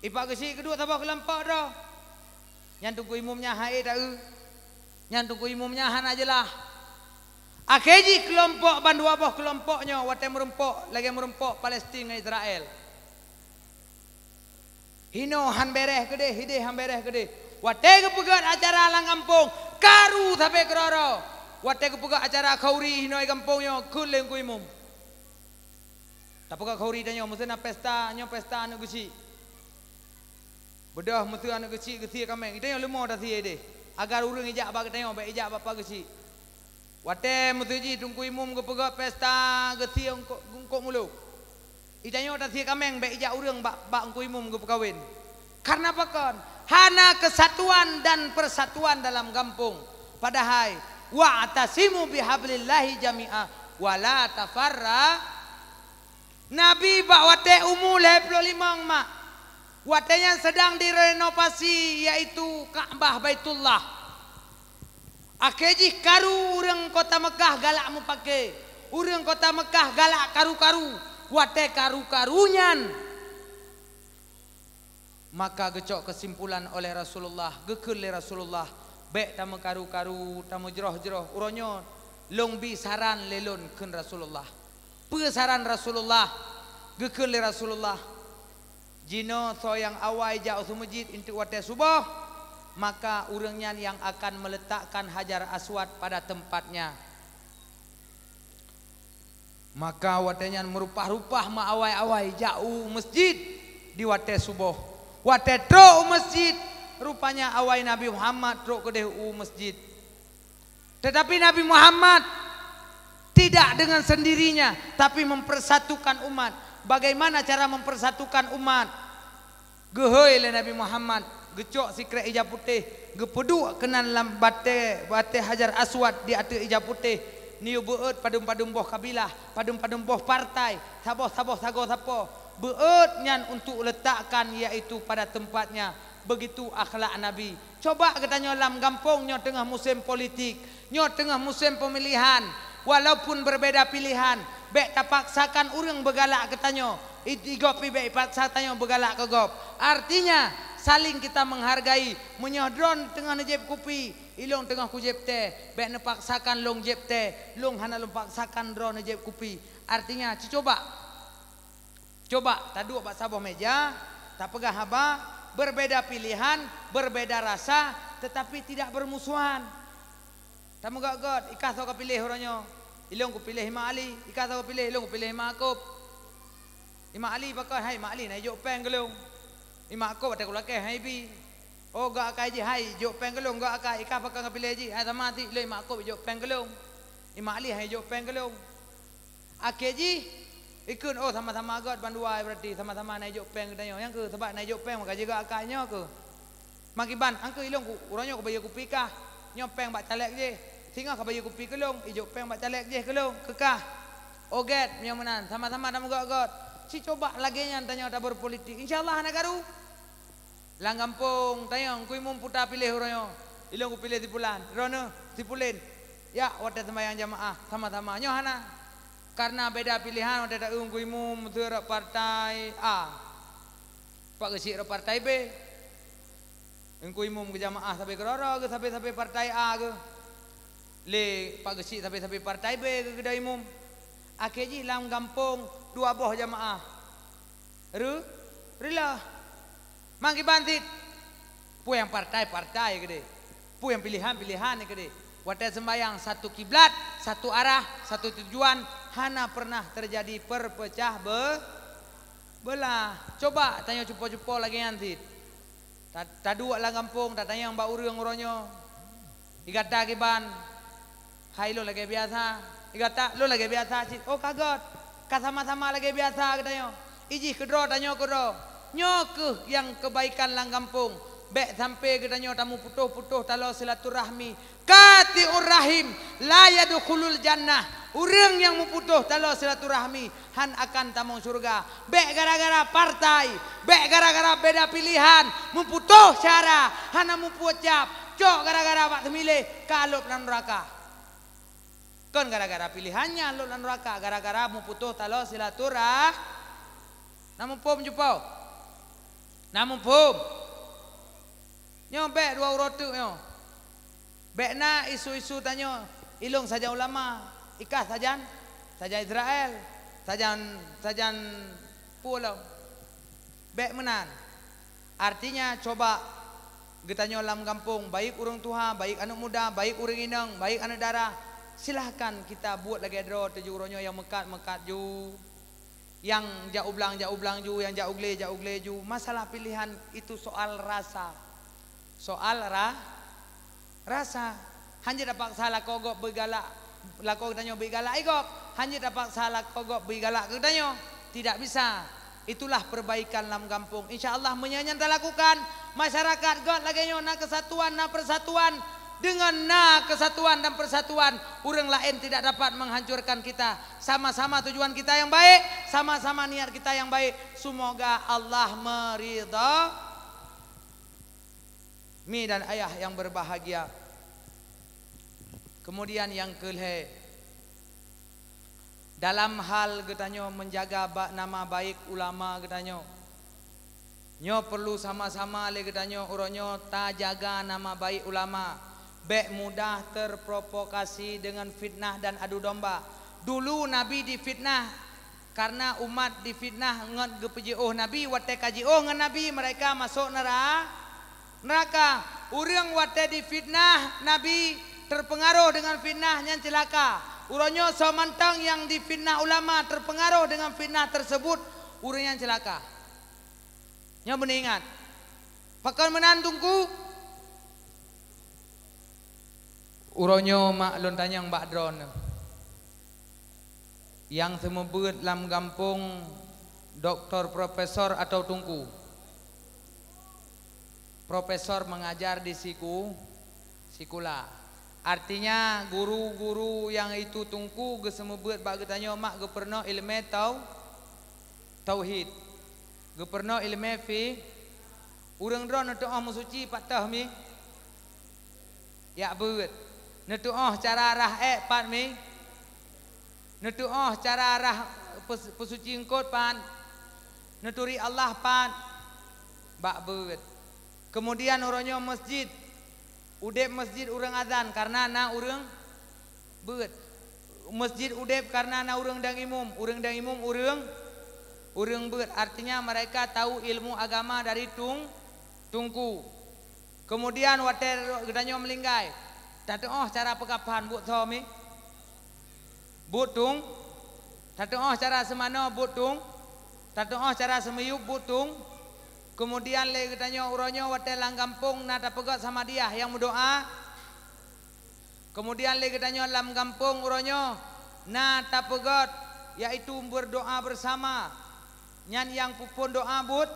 I Pak Geuchik keuduek saboh keulompok droe. Nyan Teungku Imum nyan hai taeu. Nyan Teungku Imum nyan hana jeulaih. Akhé jih keulompok bandua boh keulompok nyoe watée meurumpok lagée meurumpok Palestina ngon Israel. Hinoe han béreh keudeh, hideh han béreh keudeh. Watée geupeugét acara lam gampông, karu sabe keudroe-droe. Watée geupeugét acara khauri hinoe gampông nyoe kheun lé Teungku Imum. Tapeugah khauri tanyoe, meuseu na pesta, nyoe pesta aneuëk geuchik. Beudôh meuseu aneuëk geuchik geusie kaméng, geutanyoe leumo tasie deh. Agar ureuëng ijak bak geutanyoe, bék ijak bak Pak Geuchik. Watée meuseu jih Teungku Imum geupeugét pesta geusie eungkôt, eungkôt mulok. Geutanyoe tasie kaméng, bék ijak ureuëng bak, bak Teungku Imum geupeukawen. Karena pakon? Hana kesatuan dan persatuan dalam gampông. Padahai, "Wa'tasimu bihablillahi jami'a, wa la tafarra-" Nabi bak watée umu lhée ploh limong mak, watée nyan seudang direnovasi, yaitu Ka'bah Baitullah. Akhé jih karu ureuëng kota Meukah galak meupaké, ureuëng kota Meukah galak karu-karu. Watée karu-karu nyan Maka geucok keusimpulan oleh Rasulullah, geukheun lé Rasulullah, "Bék tameukaru-karu, tameujroh-jroh. Uroe nyoe lôn bi saran lé lôn," kheun Rasulullah. Peue saran Rasulullah? Geukheun lé Rasulullah, "Jinoe soe nyang awai jak u seumeujid eunteuk watée suboh, maka ureuëng nyan nyang akan meuletakkan Hajar Aswad pada tempatnya." Maka watée nyan meurupah-rupah meuawai-awai jak u meuseujid di watée suboh. Watée trok u meuseujid, rupanya awai Nabi Muhammad trok keudeh u meuseujid. Tetapi Nabi Muhammad tidak dengan sendirinya, tapi mempersatukan umat. Bagaimana cara mempersatukan umat? Geuhôi lé Nabi Muhammad, geucok sikrek ija putéh, geupeuduek keunan lam batée, batée Hajar Aswad di ateueh ija putéh. Neuyue beuet padum-padum boh kabilah, padum-padum boh partai, saboh-saboh sagoe sapo. Beuet nyan untuk letakkan, yaitu pada tempatnya. Begitu akhlak Nabi. Coba geutanyoe lam gampông nyoe teungoh musém politik. Nyoe teungoh musém peumilihan, walaupun berbeda pilihan, bék tapaksakan ureuëng beugalak keu tanyoe, i-, i gob pih bék ipaksa tanyoe beugalak keu gob. Artinya, Saling kita menghargai. Meunyoe droeneuh teungoh neujép kupi, ilông teungoh kujép tée, bék neupaksakan lông jép tée, lông hana lông paksakan droeneuh jép kupi. Artinya, cucoba. Coba taduek bak saboh meja, tapeugah haba, berbeda pilihan, berbeda rasa, tetapi tidak bermusuhan. Tameugöt-göt, i kah soe ka piléh uroe nyoe? Ilông kupiléh Imak Ali. I kah soe ka piléh? Ilông kupiléh Imak Akôb. Imak Ali pakon? Hai Imak Ali, na ijok péng keu lôn. Imak Akôb watée kulakée han ibi. Oh, göt akai jih, hai ijok péng keu lôn, göt akai. I kah pakon ka piléh jih? Hai sama sit, ilông Imak Akôb ijok péng keu lôn. Imak Ali han ijok péng keu lôn. Akhé jih, ikheun, oh, sama-sama göt bandua, berarti sama-sama na ijok péng geutanyoe. Nyang kheueh, sabab na ijok péng maka jigöt akai nyoe kheueh. Makiban, angkeu ilông ku, uroe nyoe kubayeue kupi kah. Nyoe péng bak caleg jih. Singoh kabayeue kupi keu lông, ijok péng bak caleg jih keu lông, keu kah. Oh gét, meunyoe meunan, sama-sama tameugöt-göt. Ci coba lagée nyan tanyoe tabeurpolitik. Insya Allah hana karu. Lam gampông tanyoe, Teungku Imum puta piléh uroe nyoe. Ilông kupiléh si pulan, droeneuh si pulen. Jak watée seumbahyang jamaah sama-sama. Nyoe hana. Karena beda pilihan watée ta-eu Teungku Imum, meuseu rot partai A, pak geuchik rot partai B. Teungku Imum keu jamaah sabe keudroe-droe geuh, sabe-sabe partai A geuh. Lé pak geuchik sabe-sabe partai B geuh keudroe imum. Akhé jih lam gampông dua boh jamaah. Re-, reuloh. Makiban sit. Peue nyang partai-partai keudeh. Peue nyang pilihan-pilihan keudeh. Watée seumbahyang satu kiblat, satu arah, satu tujuan, hana pernah terjadi perpecah be-, belah. Coba tanyoe cupo-cupo lagée nyan sit. Ta-, taduek lam gampông, tatanyong bak ureuëng uroe nyoe. I gata kiban? Hai lôn lagée biasa. I gata? Lôn lagée biasa cit. Oh ka göt. Ka sama-sama lagée biasa geutanyoe. Ijih keudroe, tanyoe keudroe. Nyoe kheueh nyang keubaikan lam gampông. Bék sampoe geutanyoe tamuputôh-putôh taloe silaturahmi. Qati'ur rahim la yadkhulul jannah. Ureuëng nyang muputôh taloe silaturahmi han akan tamong syeuruga. Bék gara-gara partai, bék gara-gara beda pilihan, muputôh syara, hana mupucab, cok gara-gara bak teumiléh ka lhot lam neuraka. Kon gara-gara pilihan nyan lhot lam neuraka, gara-gara muputôh taloe silaturah-, na muphom cupo? Na muphom? Nyoe bék dua uroe teuk nyoe. Bék na isu-isu tanyoe, ilông sajan ulama, i kah sajan, sajan Israel, sajan, sajan peue lom. Bék meunan. Artinya, coba geutanyoe lam gampông, baik ureuëng tuha, baik aneuëk muda, baik ureuëng inong, baik aneuëk dara, silahkan kita buet lagée droe teuh ju uroe nyoe nyang meukat-meukat ju, nyang jak u blang, jak u blang ju, nyang jak u glé, jak u glé ju. Masalah pilihan itu soal rasa. Soal ra-, rasa. Hana tapaksa lakoe gob beugalak, lakoe geutanyoe beugalak i gob. Hana tapaksa lakoe gob beugalak keu geutanyoe. Tidak bisa. Itulah perbaikan lam gampông. Insya Allah, meunyoe nyan talakukan, masyarakat göt lagée nyoe na kesatuan, na persatuan. Dengan na kesatuan dan persatuan, ureuëng laén tidak dapat menghancurkan kita. Sama-sama tujuan kita yang baik, sama-sama niat kita yang baik. Semoga Allah meridha. Mi dan ayah yang berbahagia. Kemudian nyang keulhée, dalam hal geutanyoe menjaga ba-, nama baik ulama geutanyoe, nyoe perlu sama-sama lé geutanyoe uroe nyoe tajaga nama baik ulama. Bék mudah terprovokasi dengan fitnah dan adu domba. Dulu Nabi difitnah, karena umat difitnah ngon geupeujiôh Nabi. Watée ka jiôh ngon Nabi, mereka masôk neura-, neuraka. Ureuëng watée difitnah Nabi, terpengaruh dengan fitnah, nyan ceulaka. Uroe nyoe soe mantong nyang difitnah ulama, terpengaruh dengan fitnah tersebut, ureuëng nyan ceulaka. Nyoe beuneuingat. Pakon meunan, Teungku? Uroe nyoe mak lôn tanyong bak droeneuh. Nyang seumeubeuet lam gampông, doktor, profesor, atawa teungku? Profesor mengajar di siku-, sikula. Artinya, guru-guru nyang itu teungku geuseumeubeuet bak geutanyoe mak geupeurunoe iéleumé tau-, tauhid. Geupeurunoe iéleumé fi-, ureuëng droe neutuoh meusuci pat teuh mi? Jak beuet. Neutuoh cara rhah ék pat mi? Neutuoh cara rhah peus-, peusuci eungkôt pat? Neuturi Allah pat? Bak beuet. Keumudian uroe nyoe meuseujid, udeb meuseujid ureuëng azan kareuna na ureuëng beuet. Meuseujid udeb kareuna na ureuëng dang imum, ureuëng dang imum ureuëng, ureuëng beuet. Artinya mereka tahu ilmu agama dari tung-, tungku. Keumudian watée geutanyoe meulinggai, tateuoh cara peukaphan buet soe mi? Buet tung. Tateuoh cara seumanoe buet tung. Tateuoh cara seumiyueb buet tung. Keumudian lé geutanyoe uroe nyoe watée lam gampông na tapeugét samadiyah nyang meudoá. Keumudian lé geutanyoe lam gampông uroe nyoe na tapeugét, yaitu berdoa bersama. Nyan nyang peuphon doá buet.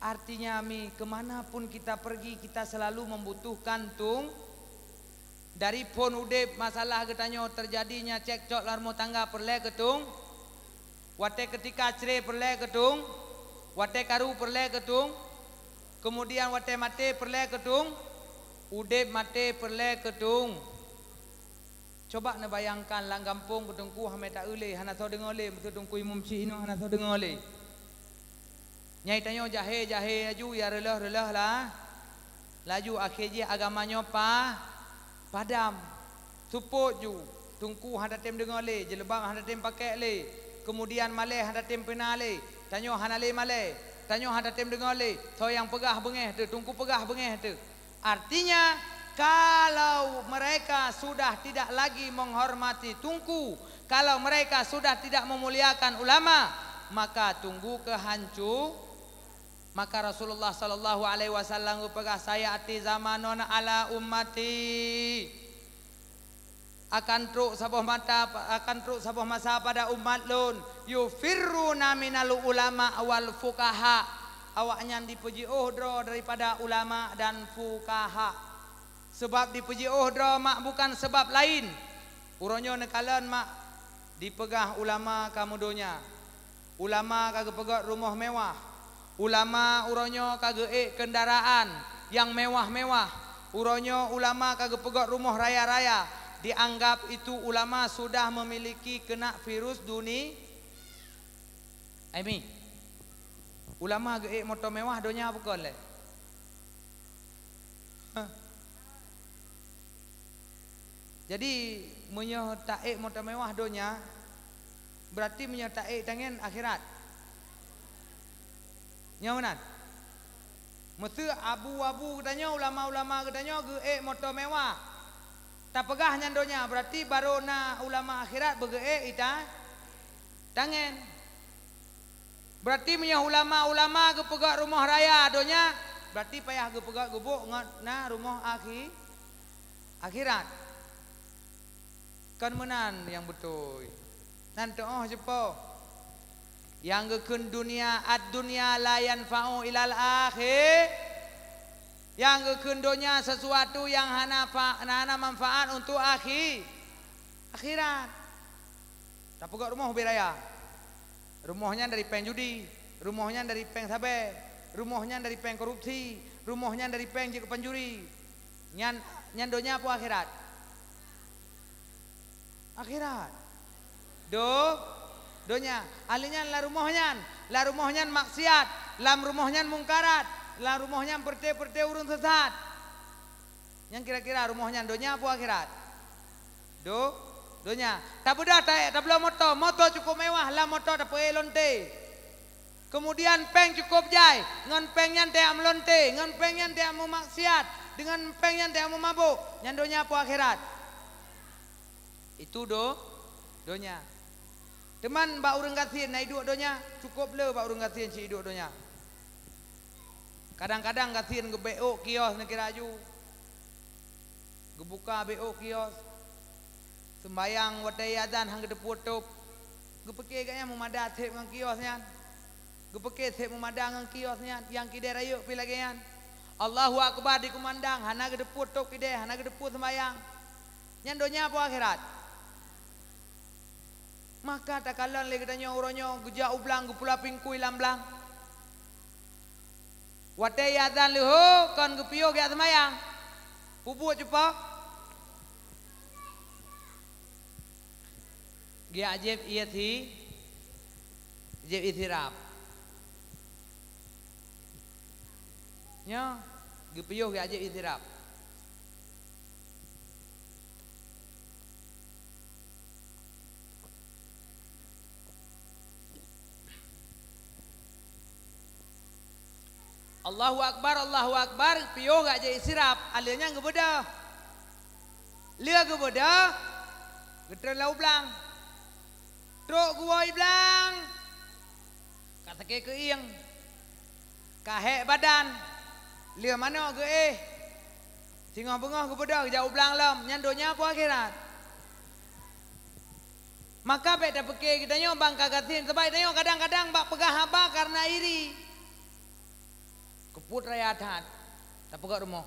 Artinya mi, ke mana pun kita pergi, kita selalu membutuhkan tung. Dari phon udeb, masalah geutanyoe teujadinya cekcok lam rumoh tangga peureulée keu tung. Watée keutika cré peureulée keu tung. Watée karu peureulée keu tung. Keumudian watée maté peureulée keu tung. Udeb maté peureulée keu tung. Coba neubayangkan lam gampông keu teungku hamé taeu lé, hana soe deungoe lé, meuseu teungku imum cit inoe hana soe deungoe lé. Nyai tanyoe jahé-jahé laju, ya reuloh-reuloh lah. Laju akhé jih agama nyoe pa-, padam. Seupôt ju, teungku hana tem deungoe lé, jilbab hana tem pakék lé, keumudian malée hana tem peuna lé, tanyoe hana lé malée, tanyoe hana tem deungoe lé, soe nyang peugah beungéh teuh, teungku peugah beungéh teuh. Artinya, kalau mereka sudah tidak lagi menghormati tungku, kalau mereka sudah tidak memuliakan ulama, maka tunggu kehancu-, maka Rasulullah sallallahu alaihi wasallam geupeugah, "Sayati zamanun ala ummati." Akan trok saboh mata, akan trok saboh masa pada umat lôn, "Yufirruna minal ulama wal fuqaha." Awaknyan dipeujiôh droe daripada ulama dan fuqaha. Sabab dipeujiôh droe mak bukan sabab laén. Uroe nyoe neukalon mak dipeugah ulama ka meudonya. Ulama ka geupeugét rumoh mewah. Ulama uroe nyoe ka geuék keundaraan nyang mewah-mewah. Uroe nyoe ulama ka geupeugét rumoh raya-raya. Dianggap itu ulama sudah memiliki keunak virus duni-, ai mi. Ulama geuék moto mewah, donya bukon lé. Hah. Jadi, meunyoe taék moto mewah donya, berarti meunyoe taék tangen akhirat. Nyo meunan. Meuseu abu-abu geutanyoe, ulama-ulama geutanyoe geuék moto mewah. Tapeugah nyan donya, berarti barô na ulama akhirat beugeuék ita tangen. Berarti meunyoe ulama-ulama geupeugét rumoh raya donya, berarti payah geupeugét gubuk ngon na rumoh akhi-, akhirat. Kon meunan nyang beutôi. Nan teuoh jipo. Nyang geukheun dunia, "Ad-dunya la yanfa'u ilal akhir." Nyang geukheun donya sesuatu nyang hana fa-, hana manfaat untuk akhi-, akhirat. Tapeugét rumoh ubé raya. Rumoh nyan dari péng judi, rumoh nyan dari péng sabé, rumoh nyan dari péng korupsi, rumoh nyan dari péng jeuet keu pancuri. Nyan, nyan donya peue akhirat? Akhirat. Do-, donya. Ahli nyan lam rumoh nyan, lam rumoh nyan maksiat, lam rumoh nyan mungkarat, lam rumoh nyan peureté-peureté ureuëng sesat. Nyang kira-kira rumoh nyan donya peue akhirat? Do-, donya. Tabeudôh ta-, tabloe moto, moto cukup mewah, lam moto tapeuék lonte. Keumudian péng cukup jai, ngon péng nyan tajak meulonte, ngon péng nyan tajak meumaksiat, deungon péng nyan tajak meumabôk. Nyan donya peue akhirat? Itu do-, donya. Teuma bak ureuëng gasien na iduek donya, cukup le bak ureuëng gasien cit iduek donya. Kadang-kadang gasien geubeuôk kios neukira ju. Geubuka beuôk kios. Seumbayang watée azan han geuteupeue tôb. Geupeuke gobnyan meumada seb ngon kios nyan. Geupeuke seb meumada ngon kios nyan, nyang kidée rayeuk pih lagée nyan. Allahu Akbar dikumandang, hana geuteupeue tôb kidée, hana geuteupeue seumbayang. Nyan donya peue akhirat? Maka takalon lé geutanyoe uroe nyoe geujak u blang geupula pingkui lam blang. Watée azan leuho kon geupiôh geujak seumayang. Peubuet cupa? Geujak jieb ié si, jieb ié sirab. Nyoe geupiôh geujak jeuet itiraf. Allahu Akbar, Allahu Akbar, piôh geujak jeuet itiraf, aleuh nyan geubeudôh. Lheueh geubeudôh, geutreun lam u blang. Trok geuwoe i blang, ka sakét keuieng, ka hék badan, lheueh manoe geuéh, singoh beungoh geubeudôh geujak u blang lom, nyan donya peue akhirat? Maka bék tapeuké geutanyoe ban ka gasien, sabab geutanyoe kadang-kadang bak peugah haba kareuna iri. Keupeue raya that, tapeugah rumoh,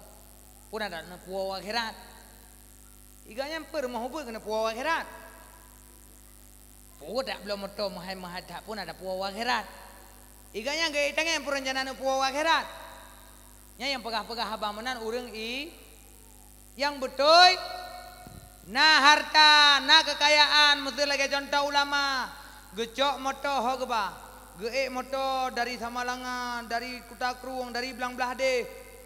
peue na neupuwoe akhirat. Iga nyan peue rumoh ubit keuneuk puwoe akhirat. Peue dak bloe moto meuhai-meuhai that pun ada puwoe akhirat. Iga nyan geutangieng peurencana neupuwoe akhirat. Nyan nyang peugah-peugah haba meunan ureuëng i nyang beutôi na harta, na keukayaan, miseu lagée cuntoh ulama, geucok moto ho geuba, geuék moto dari Samalanga, dari Kuta Krueng, dari blang blaih deh,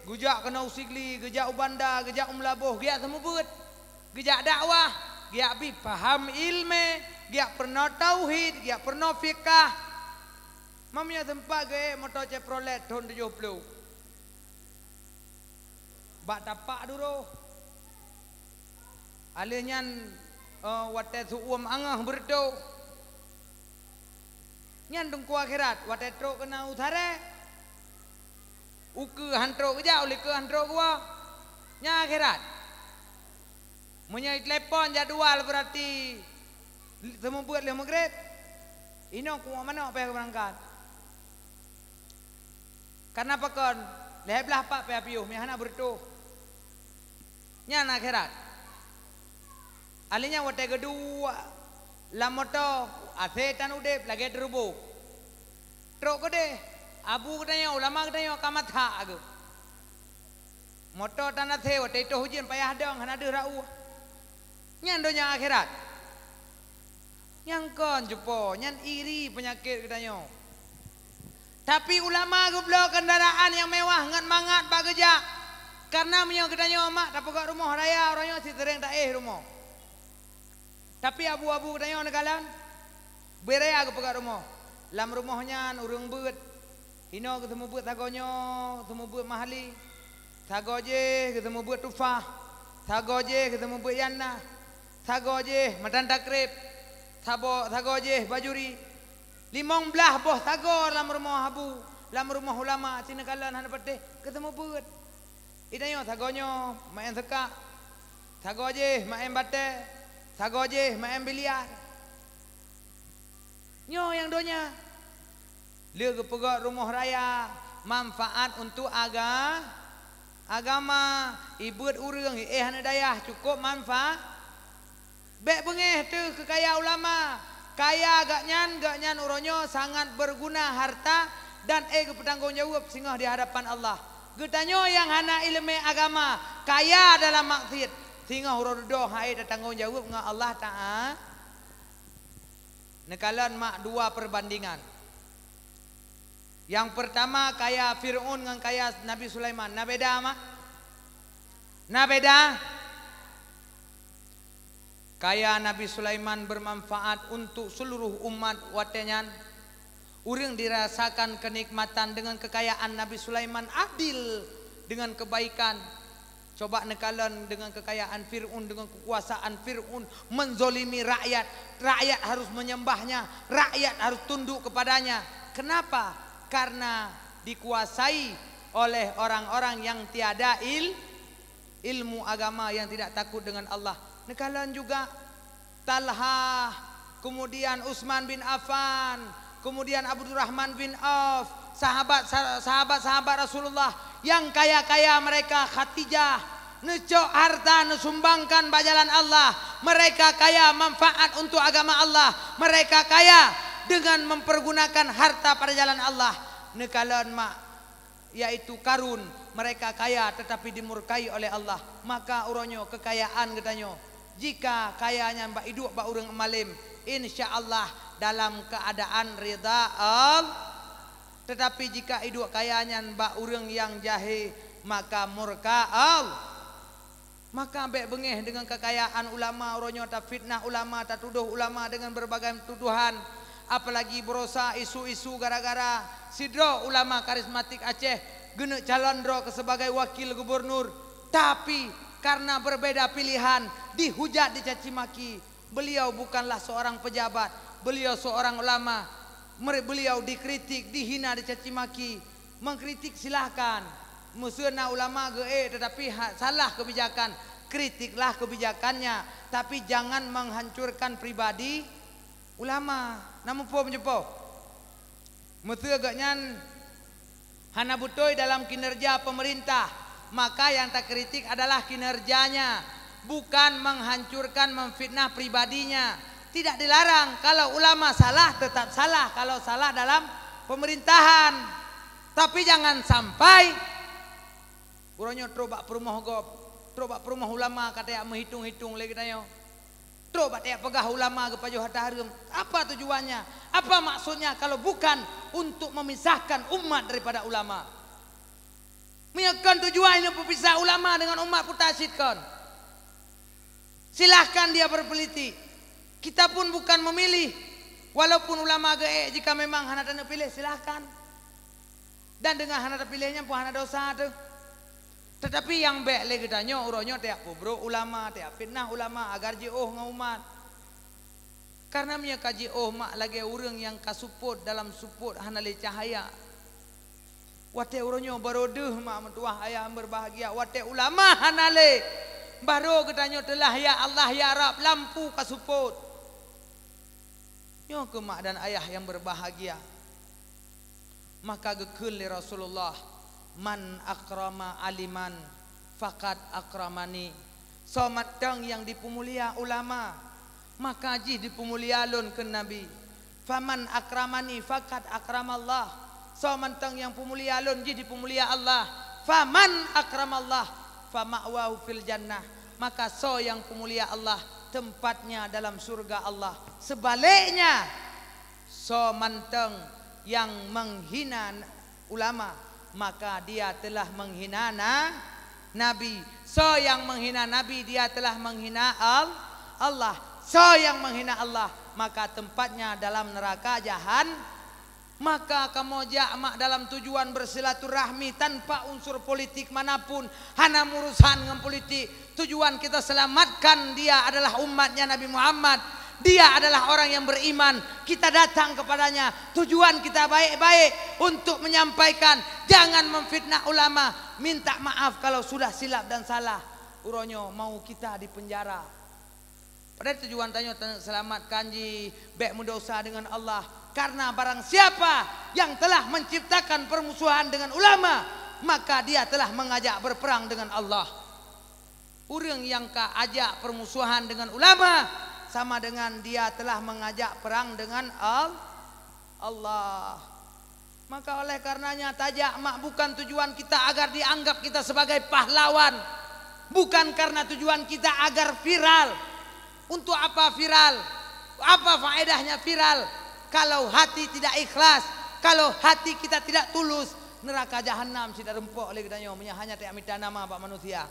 geujak keunoe u Sigli, geujak u Banda, geujak u Meulaboh, geujak seumeubeuet. Geujak dakwah, geujak bri paham iéleumé, geujak peurunoe tauhid, geujak peurunoe fikah. Meunyoe teumpat geuék moto Chevrolet thon tujoh ploh. Bak tapak duroh. Aleuh nyan, eh, watée su-uem angoh beureutoh. Nyan teungku akhirat, watée trok keunan u sarée, ukeue han trok geujak, u likot han trok geuwoe. Nyan akhirat. Meunyoe telepon jadwal, beurati seumeubeuet lheueh meugreb, inoe kuwoe manok payah geubeurangkat. Kareuna pakon, lhée blaih pat payah piôh, meuhana beureutoh. Nyan akhirat. Aleuh nyan watée geuduek lam moto, asée tan udeb lagée teuruboh. Trok keudeh, abu geutanyoe, ulama geutanyoe ka masak geuh. Moto tan asée watée itoh ujeuen payah dong hana deuh rauh. Nyan donya akhirat. Nyang kon cupo, nyan iri peunyakét geutanyoe. Tapi ulama geubloe keundaraan nyang mewah ngon mangat bak geujak. Kareuna meunyoe geutanyoe mak tapeugah rumoh raya, uroe nyoe siseuréng taéh rumoh. Tapi abu-abu geutanyoe neukalon, beu raya geupeugah rumoh. Lam rumoh nyan ureuëng beuet, hinoe geuseumeubeuet sagoe nyoe, seumeubeuet mahali, sagoe jéh geuseumeubeuet tufah, sagoe jéh geuseumeubeuet yanna, sagoe jéh matan takreb, sabo-, sagoe jéh bajuri. Limong blaih boh sagoe lam rumoh abu, lam rumoh ulama, sineukalon hana patéh geuseumeubeuet. Geutanyoe sagoe nyoe maén seukak, sagoe jéh maén batée, sagoe jéh maén biliar. Nyoe nyang donya. Lheueh geupeugét rumoh raya, manfaat untuk aga-, agama, ibeuet ureuëng, iéh aneuk dayah, cukôp manfa-, Bék beungéh teuh keu kaya ulama. Kaya gaknyan, gaknyan uroe nyoe sangat beurguna harta dan ék geupeutanggong jaweueb singoh di hadapan Allah. Geutanyoe nyang hana iéleumé agama, kaya dalam maksiet, singoh uroe dudoe han ék tatanggong jaweueb ngon Allah Ta'a-, Neukalon mak dua peubandingan. Nyang peurtama, kaya Fir'aun ngon kaya Nabi Sulaiman. Na beda, mak? Na beda? Kaya Nabi Sulaiman beumanfaat untuk seuluruh umat watée nyan. Ureuëng dirasakan keunikmatan deungon keukayaan Nabi Sulaiman adil deungon keubaikan. Coba neukalon deungon keukayaan Fir'aun, deungon keukuasaan Fir'aun, menzolimi rakyat. Rakyat harus menyembahnya, rakyat harus tunduk kepadanya. Kenapa? Karena dikuasai oleh orang-orang yang tiada il-, ilmu agama, yang tidak takut dengan Allah. Neukalon juga Talha, kemudian Utsman bin Affan, kemudian Abdurrahman bin Auf, sahabat, sahabat-sahabat Rasulullah yang kaya-kaya mereka, Khadijah, neucok harta neusumbangkan bak jalan Allah, mereka kaya manfaat untuk agama Allah, mereka kaya dengan mempergunakan harta pada jalan Allah. Neukalon mak yaitu Karun, mereka kaya tetapi dimurkai oleh Allah. Maka uroe nyoe keukayaan geutanyoe, jika kaya nyan bak iduek bak ureuëng malem, insya Allah dalam keuadaan ridha Al-, Teutapi jika iduek kaya nyan bak ureuëng nyang jahé, maka murka Allah. Maka bék beungéh deungon keukayaan ulama, uroe nyoe tafitnah ulama, tatudoh ulama deungon beureubagai tudohan, apalagi beurosa isu-isu gara-gara sidroe ulama karismatik Aceh geuneuk calon droe keu sebagai wakil gubunur, tapi kareuna beureubeda piléhan, dihujat, dicaci maki. Beliau bukanlah seorang pejabat, beliau seorang ulama. Mere-, beliau dikritik, dihina, dicaci maki. Mengkritik silahkan. Meuseu na ulama geuék teutapi ha-, salah keubijakan, kritiklah keubijakannya, tapi jangan menghancurkan pribadi ulama. Na muphom jeupoh? Meuseu geuhnyan hana beutôi dalam kinerja pemerintah, maka yang takritik adalah kinerjanya, bukan menghancurkan, memfitnah pribadinya. Tidak dilarang, kalau ulama salah, tetap salah kalau salah dalam pemerintahan. Tapi jangan sampai uroe nyoe trok bak peurumoh gob, trok bak peurumoh ulama, ka tajak meuhitong-hitong lé geutanyoe. Trok bak tajak peugah ulama geupajoh hareuta hareuem. Apa tujuannya? Apa maksudnya kalau bukan untuk memisahkan umat daripada ulama? Meunyoe kon tujuan neupeupisah ulama dengan umat, peue cit kon. Silahkan dia berpolitik. Kita pun bukan memilih. Walaupun ulama geuék, jika memang hana taneuk piléh, silahkan. Dan deungon hana tapiléh nyan pun hana dosa teuh. Teutapi nyang bék lé geutanyoe uroe nyoe tajak peubrok ulama, tajak fitnah ulama agar jiôh ngon umat. Kareuna meunyoe ka jiôh mak lagée ureuëng nyang ka seupôt, dalam seupôt hana lé cahya. Watée uroe nyoe barô deuh mak meutuwah ayah nyang beubahgia, watée ulama hana lé, barô geutanyoe teulah, "Ya Allah, ya Rabb," lampu ka seupôt. Nyoe keuh mak dan ayah nyang beubahgia. Maka geukheun lé Rasulullah, "Man akrama aliman, faqad akramani." Soe mantong nyang jipeumulia ulama, maka jih jipeumulia lôn, kheun Nabi. "Faman akramani, faqad akramallah." Soe mantong nyang peumulia lôn, jih jipeumulia Allah. "Faman akramallah, fama'wahu fil jannah." Maka soe nyang peumulia Allah, tempatnya dalam syurga Allah. Sebaliknya, soe mantong nyang menghina ulama, maka dia telah menghina na-, Nabi. Soe nyang menghina Nabi, dia telah menghina Al-, Allah. Soe nyang menghina Allah, maka tempatnya dalam neraka jahan-, maka kamoe jak mak dalam tujuan bersilaturahmi tanpa unsur politik manapun, hana meurusan ngon politik. Tujuan kita selamatkan dia adalah umatnya Nabi Muhammad. Dia adalah orang yang beriman. Kita datang kepadanya. Tujuan kita baik-baik untuk menyampaikan. Jangan memfitnah ulama. Minta maaf kalau sudah silap dan salah. Uroe nyoe mau kita dipenjara. Padahai tujuan tanyoe teuselamatkan jih, bék meudosa deungon Allah. Karena barang siapa yang telah menciptakan permusuhan dengan ulama, maka dia telah mengajak berperang dengan Allah. Ureuëng nyang ka ajak permusuhan dengan ulama, sama dengan dia telah mengajak perang dengan Al-, Allah. Maka oleh karenanya tajak mak bukan tujuan kita agar dianggap kita sebagai pahlawan. Bukan karena tujuan kita agar viral. Untuk apa viral? Apa faedahnya viral? Kalau hati tidak ikhlas, kalau hati kita tidak tulus, neraka jahanam cit rumpok lé geutanyoe meunyoe hanya tajak mita nama bak manusia.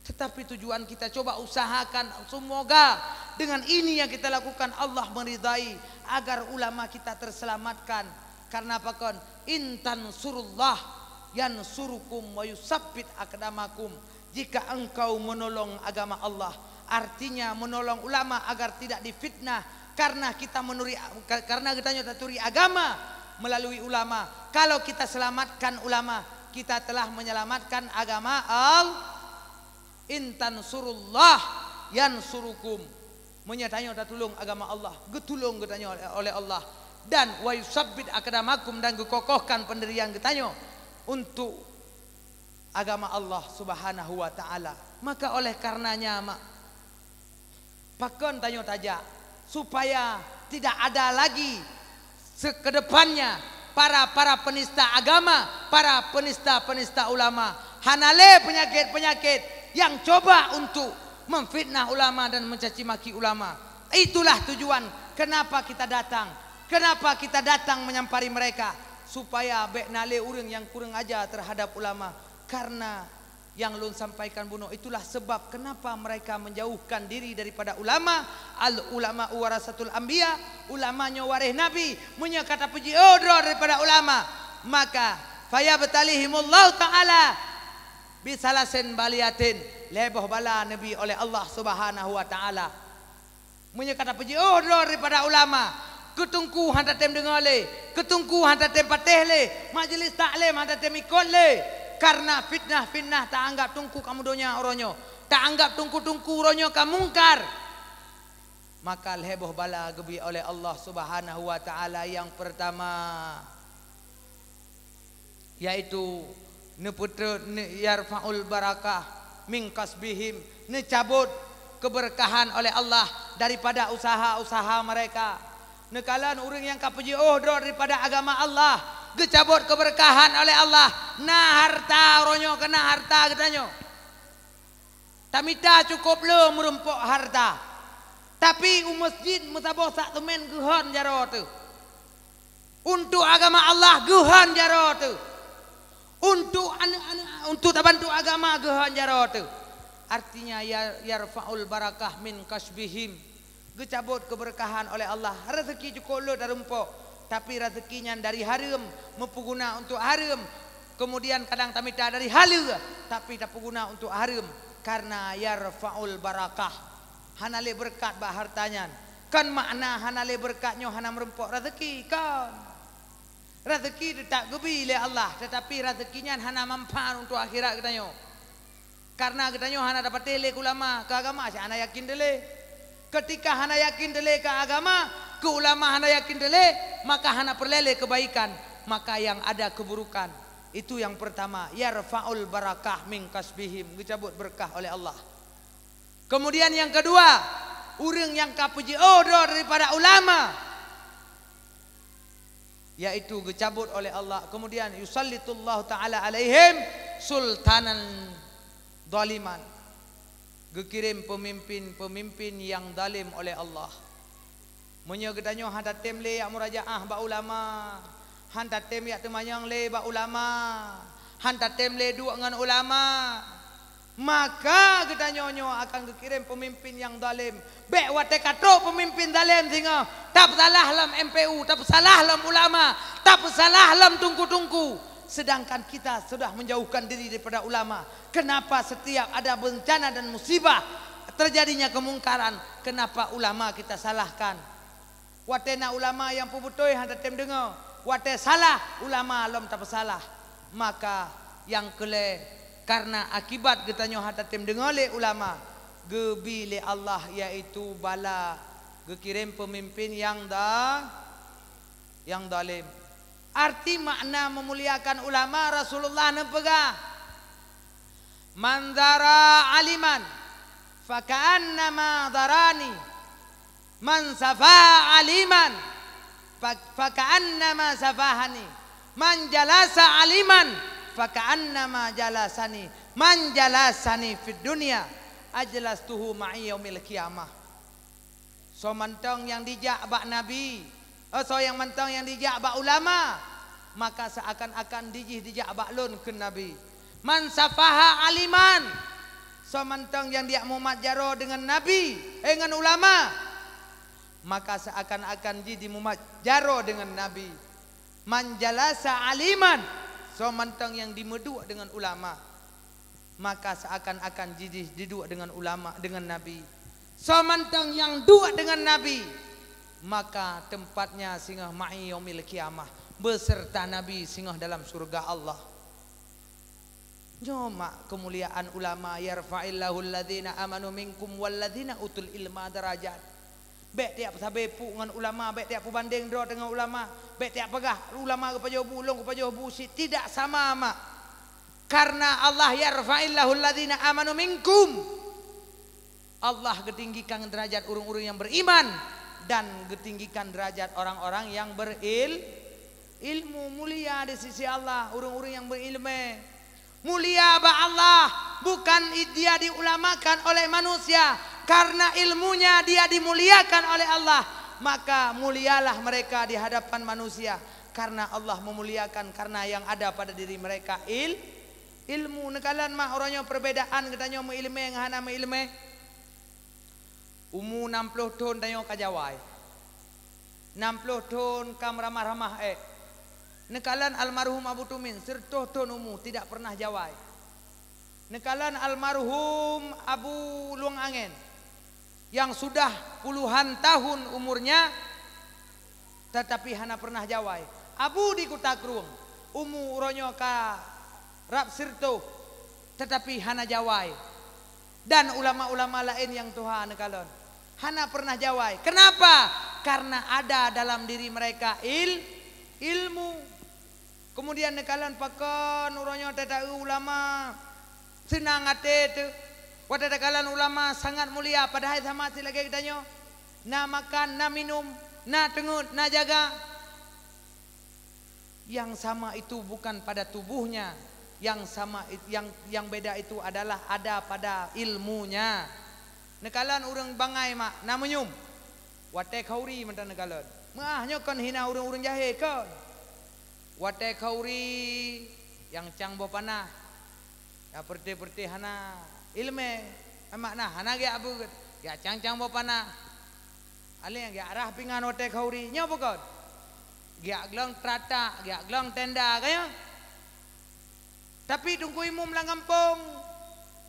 Tetapi tujuan kita, coba usahakan, semoga dengan ini yang kita lakukan, Allah meridai agar ulama kita terselamatkan. Karena apa kon? "In tansurullah yansurukum wa yusabbit aqdamakum." Jika engkau menolong agama Allah, artinya menolong ulama agar tidak difitnah, karena kita menuri, karena geutanyoe taturi agama melalui ulama. Kalau kita selamatkan ulama, kita telah menyelamatkan agama Allah. "In tansurullah yansurukum." Meunyoe tanyoe tatulông agama Allah, geutulông geutanyoe oleh Allah, dan "wa yusabbit aqdamakum," dan geukokohkan pendirian geutanyoe untuk agama Allah Subhanahu wa Ta'ala. Maka oleh karenanya, mak, pakon tanyoe tajak supaya tidak ada lagi se-, ke depannya, para, para penista agama, para penista-penista ulama, hana lé penyakit-penyakit yang coba untuk memfitnah ulama dan mencaci maki ulama. Itulah tujuan kenapa kita datang, kenapa kita datang menyampari mereka, supaya bék na lé ureuëng nyang kureueng aja teuhadab ulama. Karena nyang lôn sampaikan bunoe, itulah sebab kenapa mereka menjauhkan diri daripada ulama. Al ulama warasatul anbiya, ulama nyoe waréh nabi. Meunyoe ka tapeujiôh droe daripada ulama, maka fayabtalihimullahu taala bisalasin baliyatin, lhée boh bala neubi oleh Allah Subhanahu wa Taala. Meunyoe ka tapeujiôh droe daripada ulama, keu teungku hana tem deungoe lé, keu teungku hana tem patéh lé, majeulis taklim hana tem ikot lé, karena fitnah-fitnah taanggab teungku ka meudonya uroe nyoe, taanggab teungku-teungku uroe nyoe ka mungkar. Maka lhée boh bala geubi oleh Allah Subhanahu wa Taala. Nyang peurtama, yaitu neupeutrön, ne-, yarfa'ul barakah min kasbihim, neucabot keberkahan oleh Allah daripada usaha-usaha mereka. Neukalon ureuëng nyang ka peujiôh droe daripada agama Allah, geucabot keberkahan oleh Allah. Na harta uroe nyoe, keu na harta geutanyoe. Tamita cukôp le meurumpok harta, tapi u masjid meusaboh sak teumén geuhon jaroe teuh. Untuk agama Allah geuhon jaroe teuh. Untuk aneuk-aneuk, untuk tabantu agama geuhon jaroe teuh. Artinya, ya, yarfa'ul barakah min kasbihim. Geucabot keberkahan oleh Allah. Rezeki cukôp le tarumpok, tapi rezeki nyan dari hareuem, meupeuguna untuk hareuem. Kemudian kadang tamita dari haleue, tapi tapeuguna untuk hareuem. Karena yarfa'ul barakah. Hana lé beureukat bak harta nyan. Kon makna hana lé beureukat nyoe hana meurumpok rezeki, kon. Rezeki teutap geubi lé Allah, teutapi rezeki nyan hana manfaat untuk akhirat geutanyoe. Karena geutanyoe hana tapatéh lé keu ulama, keu agama cit hana yakin teulé. Ketika hana yakin teulé keu agama, keu ulama hana yakin teulé, maka hana peureulée lé keubaikan. Maka nyang ada keuburukan. Itu nyang peurtama, yarfa'ul barakah min kasbihim, geucabot beureukat oleh Allah. Kemudian nyang keudua, ureuëng nyang ka peujiôh droe daripada ulama, yaitu geucabot oleh Allah. Kemudian, yusallitullahu taala alaihim sultanan zaliman, geukirém peumimpén-peumimpén nyang zalim oleh Allah. Meunyoe geutanyoe hana tem lé jak murajaah bak ulama, hana tem jak teumanyong lé bak ulama, hana tem lé duek ngon ulama, maka geutanyoe nyoe akan geukirém peumimpén nyang zalim. Bék watée ka trok peumimpén zalim singoh, tapeusalah lom M P U, tapeusalah lom ulama, tapeusalah lom teungku-teungku. Sedangkan kita sudah menjauhkan diri daripada ulama. Kenapa setiap ada bencana dan musibah, terjadinya kemungkaran, kenapa ulama kita salahkan? Watée na ulama nyang peubeutôi hana tem deungoe, watée salah ulama lom tapeusalah. Maka nyang keulhée, karena akibat geutanyoe hana tem deungoe lé ulama, geubi lé Allah, yaitu bala geukirém peumimpén nyang da-, nyang zalim. Arti makna meumuliakan ulama, Rasulullah neupeugah, "Man zara aliman, faka'annama zarani. Man safaha aliman, fa-, faka'annama safahani. Man jalasa aliman, faka'annama jalasani. Man jalasani fid dunya, ajlastuhu ma'i yaumil qiyamah." Soe mantong nyang dijak bak Nabi, eh, soe nyang mantong nyang dijak bak ulama, maka seuakan-akan jih dijak bak lôn, kheun Nabi. Man safaha aliman, soe mantong nyang dijak mumat jaroe deungon Nabi, eh, ngon ulama, maka seuakan-akan jih jimumat jaroe deungon Nabi. Man jalasa aliman, soe mantong nyang jimeuduek deungon ulama, maka seuakan-akan jih jiduek deungon ulama, deungon Nabi. Soe mantong nyang duek deungon Nabi, maka tempatnya singoh ma'i yaumil qiyamah, beuseurta Nabi singoh dalam syeuruga Allah. Nyoe mak keumuliaan ulama, "Yarfa'illahu alladzina amanu minkum walladzina utul ilma darajat." Bék tiep sabe puk ngon ulama, bék tiep peubandeng droe teungoh ulama, bék tiep peugah, "Ulama geupajoh bu, ulôn geupajoh bu," cit tidak sama, mak. Karena Allah, "Yarfa'illahu alladzina amanu minkum." Allah geutinggikan derajat ureuëng-ureuëng nyang beriman dan geutinggikan derajat orang-orang nyang beril-, ilmu. Mulia di sisi Allah ureuëng-ureuëng nyang berileumé. Mulia bak Allah, bukan i-, dia diulamakan oleh manusia, karena ilmunya dia dimuliakan oleh Allah, maka mulialah mereka di hadapan manusia. Karena Allah memuliakan karena yang ada pada diri mereka il-, ilmu. Neukalon mak uroe nyoe perbedaan geutanyoe meuileumé ngon hana meuileumé. Umu nam ploh thon tanyoe ka jawai. Nam ploh thon ka meuramah-ramah ék. Neukalon almarhum Abu Tumin, siratoh thon umu tidak pernah jawai. Neukalon almarhum Abu Lueng Angén yang sudah puluhan tahun umurnya, tetapi hana pernah jawai. Abu di Kuta Krueng, umu uroe nyoe ka rab siratoh, tetapi hana jawai. Dan ulama-ulama laén nyang tuha neukalon hana pernah jawai. Kenapa? Karena ada dalam diri mereka il-, ilmu. Kemudian neukalon pakon uroe nyoe tataeu ulama seunang até teuh. Watée takalon ulama sangat mulia, padahai sama sit lagée geutanyoe. Na makan, na minum, na teungeut, na jaga. Yang sama itu bukan pada tubuhnya, yang sama it-, yang, yang beda itu adalah ada pada ilmunya. Neukalon ureuëng bangai mak na meunyoe, watée khauri mantong neukalon. Meuah nyoe kon hina ureuëng-ureuëng jahé kon. Watée khauri nyang cang boh panah, ya peureuté-peureuté hana ileumé, makna hana geujak beuet, geujak cang-cang boh panah. Alèh geujak rhah pingan watée khauri, nyoe peue kon? Geujak glong tratak, geujak glong tenda, ka nyoe. Tapi teungku imum lam gampông,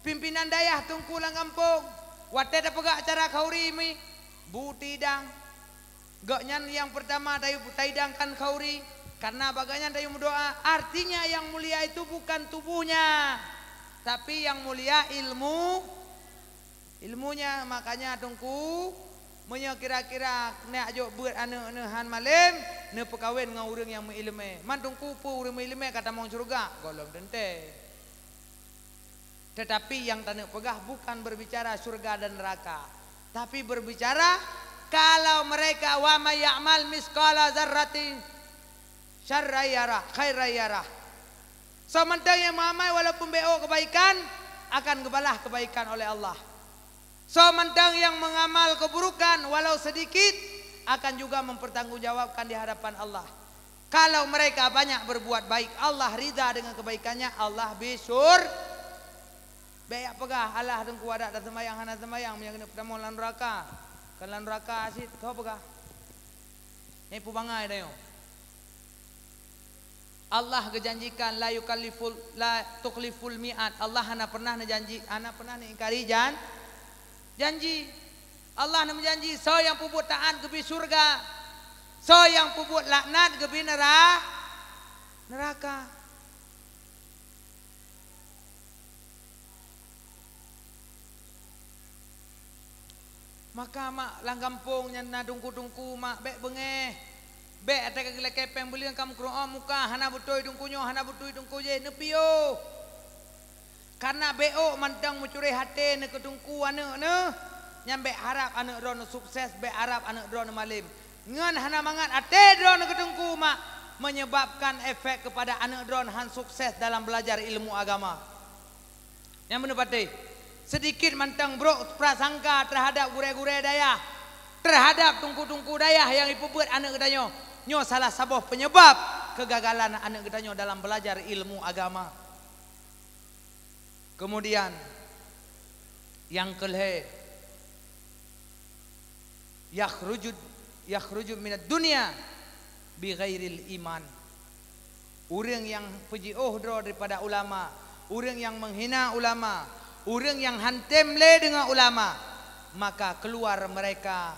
pimpinan dayah teungku lam gampông, watée tapeugah acara khauri mi, bu tidang. Gobnyan nyang peurtama tayu-, taidangkan khauri, karena bak gobnyan tayu meudoá. Artinya yang mulia itu bukan tubuhnya, tapi yang mulia ilmu, ilmunya. Makanya teungku, meunyoe kira-kira neujak jok beuet aneuëk neuh han malém, neupeukawen ngon ureuëng nyang meuileumé. Man teungku peue ureuëng meuileumé ka tamong syeuruga? Gohlom teuntée. Tetapi nyang taneuk peugah bukan berbicara syurga dan neraka, tapi berbicara kalau mereka, "Wa may ya'mal misqala dzarratin syarran yarah, khairan yarah." Soe mantong nyang meuamai walaupun bék kebaikan, akan geubalah kebaikan oleh Allah. Soe mantong nyang mengamal keburukan walau sedikit, akan juga mempertanggungjawabkan di hadapan Allah. Kalau mereka banyak berbuat baik, Allah ridha dengan kebaikannya, Allah bri syur-, bék jak peugah, "Alah teungku adak taseumbayang hana seumbayang, meunyoe keuneuk peutamong lam nuraka." Kon lam nuraka cit, soe peugah? Nyan peue bangai tanyoe. Allah geujanjikan, "La yukalliful, la tukhliful mi'ad." Allah hana pernah neujanji, hana pernah neuingkari jan-, janji. Allah neumeujanji, soe nyang peubuet taát geubri syurga, soe nyang peubuet laknat geubri neura-, neuraka. Maka mak lam gampông nyan na teungku-teungku mak bék beungéh. Bék ata ka geulakée péng buleuen ka meukrong muka, hana beutôi teungku nyoe, hana beutôi teungku jéh, neupiôh. Karena bék ôk mantong meucurée até neuh keu teungku aneuëk neuh, nyan bék harab aneuëk droeneuh sukses, bék harab aneuëk droeneuh malém. Ngon hana mangat até droeneuh keu teungku mak, menyebabkan efek kepada aneuëk droeneuh han sukses dalam belajar ilmu agama. Nyang beuneupatéh, seudikit mantong brok prasangka teuhadab gurée-gurée dayah, teuhadab teungku-teungku dayah nyang jipeubuet aneuëk geutanyoe. Nyoe salah saboh penyebab kegagalan aneuëk geutanyoe dalam belajar ilmu agama. Kemudian, nyang keulhée, yakhruju, yakhruju minad dunya bighairil iman. Ureuëng nyang peujiôh droe daripada ulama, ureuëng nyang meuhina ulama, ureuëng nyang han tem lé deungon ulama, maka keluar mereka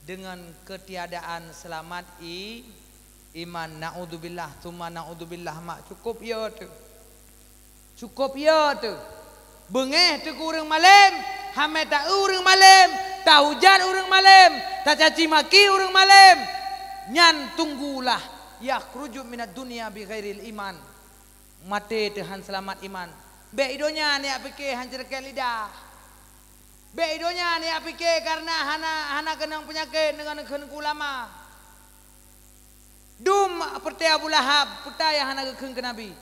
dengan ketiadaan selamat i-, iman. Naudzubillah, tsumma naudzubillah, mak. Cukup yo teuh. Cukup yo teuh. Beungéh teuh keu ureuëng malém, hamé taeu ureuëng malém, tahujat ureuëng malém, tacaci maki ureuëng malém. Nyan tunggulah, yakhruju minad dunya bighairil iman. Maté teuh han seulamat iman. Bék i donya neujak pike han ceureuket lidah. Bék i donya neujak pike kareuna hana, hana keunong peunyakét deungon kheun keu ulama. Dum peureuté Abu Lahab, peue nyang hana geukheun keu Nabi.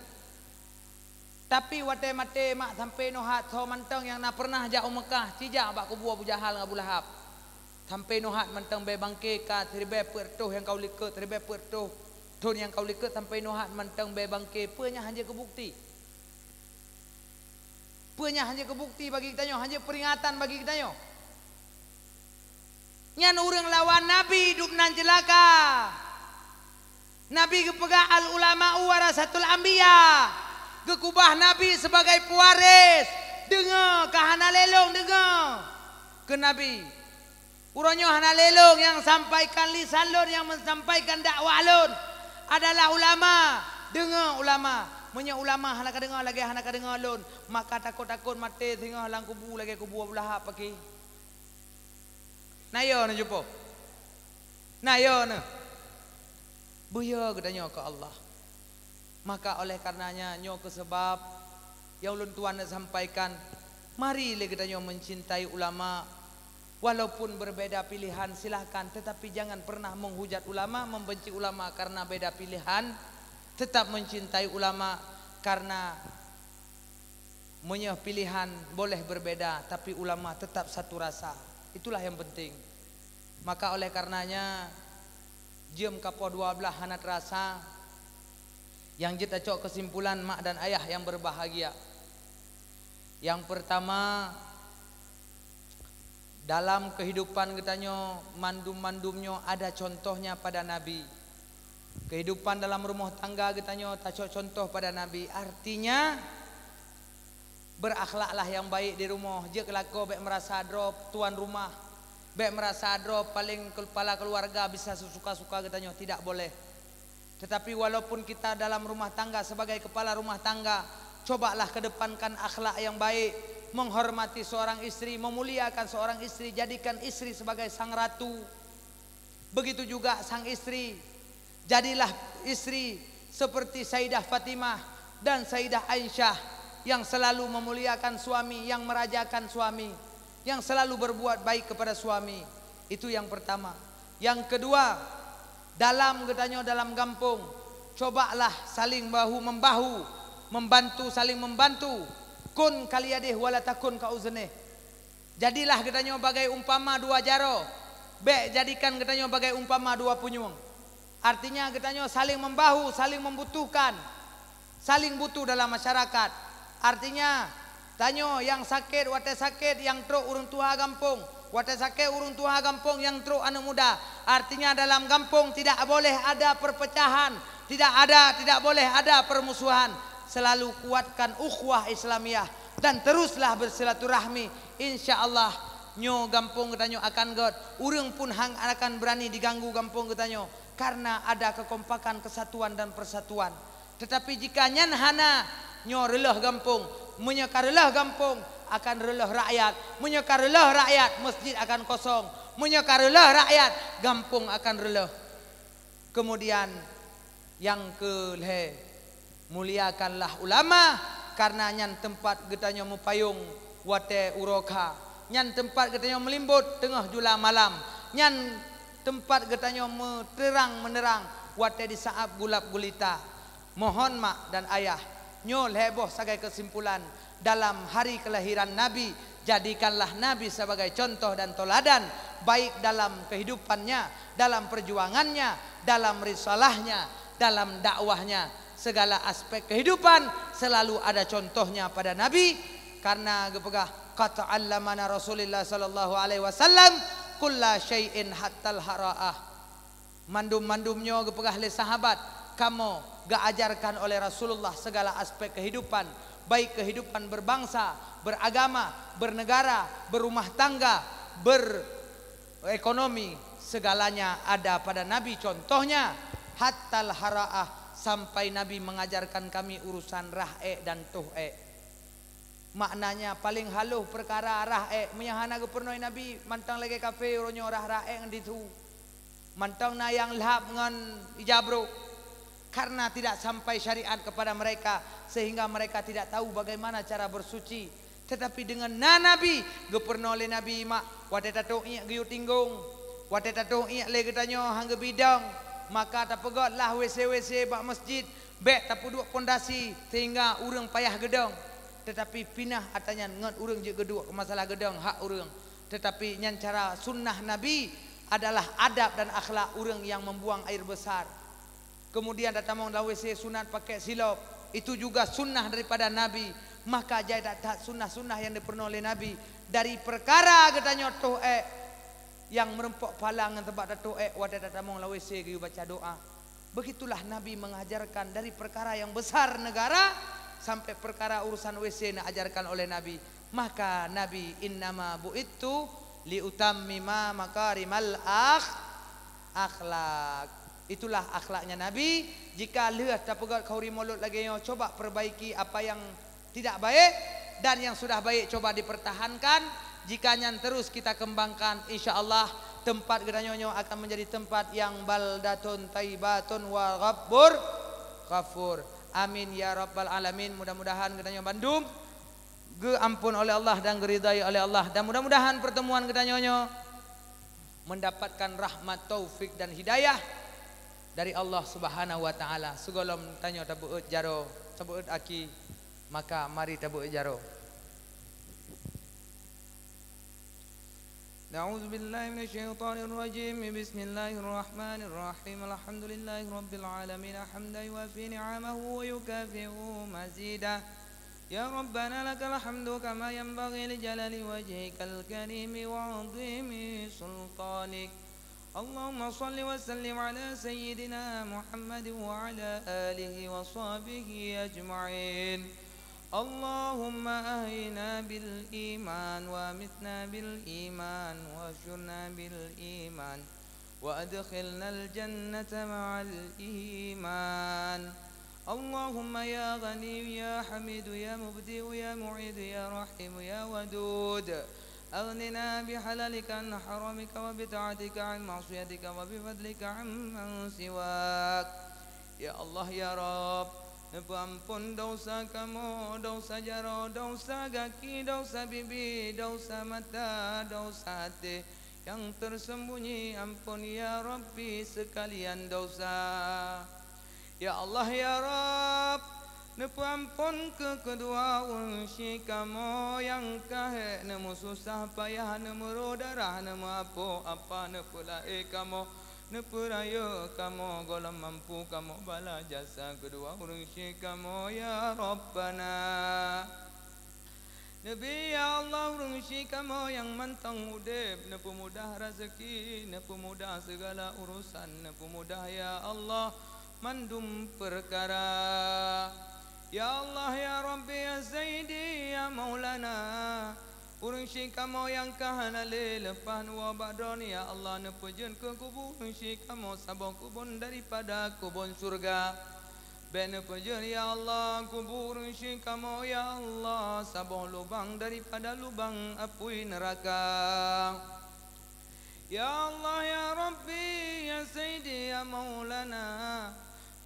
Tapi watée maté mak sampoe nohat, soe mantong nyang na peureunah jak u Meukah, cijak bak kubu Abu Jahal ngon Abu Lahab. Sampoe nohat mantong bée bangke ka siribée peuet reutôh nyang ka u likot, siribée peuet reutôh. Thon nyang ka u likot sampai nyoe hat mantong bée bangke, peue nyang hana keubukti? Peue nyang hana keubukti bagi geutanyoe, hana peuringatan bagi geutanyoe? Nyan ureuëng lawan Nabi dub nan ceulaka. Nabi geupeugah, "Al-ulama'u warasatul anbiya." Geukubah Nabi sebagai pewaris. Deungoe, ka hana lé lôn deungoe keu Nabi. Uroe nyoe hana lé lôn nyang sampaikan lisan lôn, nyang meusampaikan dakwah lôn adalah ulama. Deungoe ulama. Meunyoe ulama hana ka deungoe lagée hana ka deungoe lôn, maka takot-takot maté singoh lam kubu lagée kubu Abu Lahab paké. Na yo neuh jupo? Na yo neuh? Beuyo geutanyoe keu Allah. Maka oleh karenanya nyoe keuh sabab nyang ulôn tuan sampaikan, mari lé geutanyoe mencintai ulama. Walaupun berbeda pilihan, silahkan, tetapi jangan pernah menghujat ulama, membenci ulama karena beda pilihan. Tetap mencintai ulama karena meunyoe pilihan boleh berbeda, tapi ulama tetap satu rasa. Itulah yang penting. Maka oleh karenanya, jeuem ka poh dua belas hana terasa. Nyang jeuet tacok kesimpulan mak dan ayah yang berbahagia. Yang pertama, dalam kehidupan geutanyoe, mandum-mandum nyoe ada contohnya pada Nabi. Kehidupan dalam rumoh tangga geutanyoe tacok contoh pada Nabi. Artinya, berakhlaklah yang baik di rumoh. Jeuet keu lakoe bék merasa droe tuan rumah. Bék merasa droe paling kepala keluarga bisa sesuka-suka geutanyoe. Tidak boleh. Tetapi walaupun kita dalam rumah tangga sebagai kepala rumah tangga, cobalah kedepankan akhlak yang baik, menghormati seorang istri, memuliakan seorang istri, jadikan istri sebagai sang ratu. Begitu juga sang istri, jadilah istri seperti Saidah Fatimah dan Saidah Aisyah yang selalu memuliakan suami, yang merajakan suami, yang selalu berbuat baik kepada suami. Itu yang pertama. Yang kedua, dalam geutanyoe dalam gampông, cobalah saling bahu membahu, membantu, saling membantu. Kun kal yadih wala takun ka uzeunéh. Jadilah geutanyoe bagai umpama dua jaroe, bék jadikan geutanyoe bagai umpama dua punyueng. Artinya geutanyoe saling membahu, saling membutuhkan, saling butuh dalam masyarakat. Artinya, tanyoe nyang sakét watée sakét nyang trok ureuëng tuha gampông, watée sakét ureuëng tuha gampông nyang trok aneuëk muda. Artinya dalam gampông tidak boleh ada perpecahan, tidak ada, tidak boleh ada permusuhan. Selalu kuatkan ukhuwah Islamiyah dan teruslah bersilaturahmi. Insya Allah, nyoe gampông geutanyoe akan gét. Ureuëng pun hang akan berani diganggu gampông geutanyoe karena ada kekompakan, kesatuan dan persatuan. Tetapi jika nyan hana, nyoe reuloh gampông. Meunyoe ka reuloh gampông, akan reuloh rakyat. Meunyoe ka reuloh rakyat, masjid akan kosong. Meunyoe ka reuloh rakyat, gampông akan reuloh. Kemudian, nyang keu lhée, muliakanlah ulama, karena nyan teumpat geutanyoe meupayong watée uroe kha. Nyan teumpat geutanyoe meulimbot teungoh jula malam. Nyan teumpat geutanyoe meuteurang-meuneurang watée di saát gulab gulita. Mohon mak dan ayah, nyoe lhée boh sagai keusimpulan dalam hari kelahiran Nabi, jadikanlah Nabi sebagai contoh dan toladan, baik dalam kehidupannya, dalam perjuangannya, dalam risalahnya, dalam dakwahnya. Segala aspek kehidupan selalu ada contohnya pada Nabi, karena geupeugah, "Qad 'allamana Rasulullah sallallahu alaihi wasallam kulla syai'in hattal hara'ah." Mandum-mandum nyoe geupeugah lé sahabat, kamoe geuajarkan oleh Rasulullah segala aspek kehidupan, baik kehidupan berbangsa, beragama, bernegara, berumah tangga, berekonomi, segalanya ada pada Nabi. Contohnya, hattal hara'ah, sampai Nabi mengajarkan kami urusan rah ék dan toh ék. Maknanya, paléng haloh peukara rah ék. Meunyoe hana geupeurunoe Nabi, mantong lagée kafé uroe nyoe rah-rah ék ngon tisu. Mantong na nyang lhab ngon ija brok. Karena tidak sampai syariat kepada mereka, sehingga mereka tidak tahu bagaimana cara bersuci. Tetapi deungon na Nabi, geupeurunoe lé Nabi mak, watée tatôk iék geuyue tinggong, watée tatôk iék lé geutanyoe han geubidong, maka tapeugötlah WC-WC bak masjid, bék tapeuduek pondasi sehingga ureuëng payah geudong. Tetapi pinah ata nyan ngon ureuëng jeuet geuduek keu masalah geudong hak ureuëng. Tetapi nyan cara sunnah Nabi adalah adab dan akhlak ureuëng nyang membuang air besar. Kemudian tatamong lam W C sunat pakai silop. Itu juga sunnah daripada Nabi. Maka jai that-that sunnah-sunnah nyang dipeurunoe lé Nabi. Dari peukara geutanyoe toh ék nyang meurumpok pahala ngon sabab tatoh ék watée tatamong lam W C geuyue baca doa. Begitulah Nabi mengajarkan dari perkara yang besar negara sampai perkara urusan W C neuajarkan oleh Nabi. Maka Nabi, "Innama bu'itsu liutammima makarimal akh-, akhlak." Itulah akhlaknya Nabi. Jika lheueh tapeugét khauri mulod lagée nyoe, coba perbaiki apa yang tidak baik, dan yang sudah baik coba dipertahankan. Jika nyan terus kita kembangkan, insya Allah tempat geutanyoe nyoe akan menjadi tempat yang baldatun thayyibatun wa rabbur ghafur. Amin ya rabbal alamin. Mudah-mudahan geutanyoe bandum geuampon oleh Allah dan geuridai oleh Allah, dan mudah-mudahan pertemuan geutanyoe nyoe mendapatkan rahmat, taufik dan hidayah dari Allah Subhanahu wa Taala. Sigohlom tanyoe tabeuet jaroe, tabeuet aki, maka mari tabeuet jaroe. أعوذ بالله من الشيطان الرجيم. بسم الله الرحمن الرحيم. الحمد لله رب العالمين، حمدا يوافي نعمه ويكافئ مزيده. يا ربنا لك الحمد كما ينبغي لجلال وجهك الكريم وعظيم سلطانك. اللهم صل وسلم على سيدنا محمد وعلى آله وصحبه أجمعين. اللهم أحينا بالإيمان وأمتنا بالإيمان واحشرنا بالإيمان وأدخلنا الجنة مع الإيمان. اللهم يا غني يا حميد يا مبدئ يا معيد يا رحيم يا ودود، أغننا بحلالك عن حرامك وبطاعتك عن معصيتك وبفضلك عمن سواك. Ya Allah, ya Rabb, neupeuampon desya kamoe, desya jaroe, desya gaki, desya bibi, desya mata, desya até nyang tersembunyi. Ampon, ya Rabbi, seukalian desya. Ya Allah, ya Rabb, neupeuampon keu keudua ureuëng syik kamoe nyang ka hék neumeususah payah, neumeuroh darah, neumeuapoh apa, neupeulaé kamoe, neupeurayeuk kamoe, gohlom mampu kamoe bala jasa keudua ureuëng syik kamoe, ya Rabbana. Neubi, ya Allah, ureuëng syik kamoe nyang mantong udeb, neupeumudah raseuki, neupeumudah sigala urosan, neupeumudah, ya Allah, mandum peukara. Ya Allah, ya Rabbi, ya Sayyidi, ya Maulana, ureuëng syik kamoe nyang ka hana lé leupah neuwoe bak droeneuh, ya Allah, neupeujeuet keu kubu ureuëng syik kamoe saboh kubon daripada kubon syurga. Bék neupeujeuet, ya Allah, kubu ureuëng syik kamoe, ya Allah, saboh lubang daripada lubang apui neuraka. Ya Allah, ya Rabbi, ya Sayyidi, ya Maulana,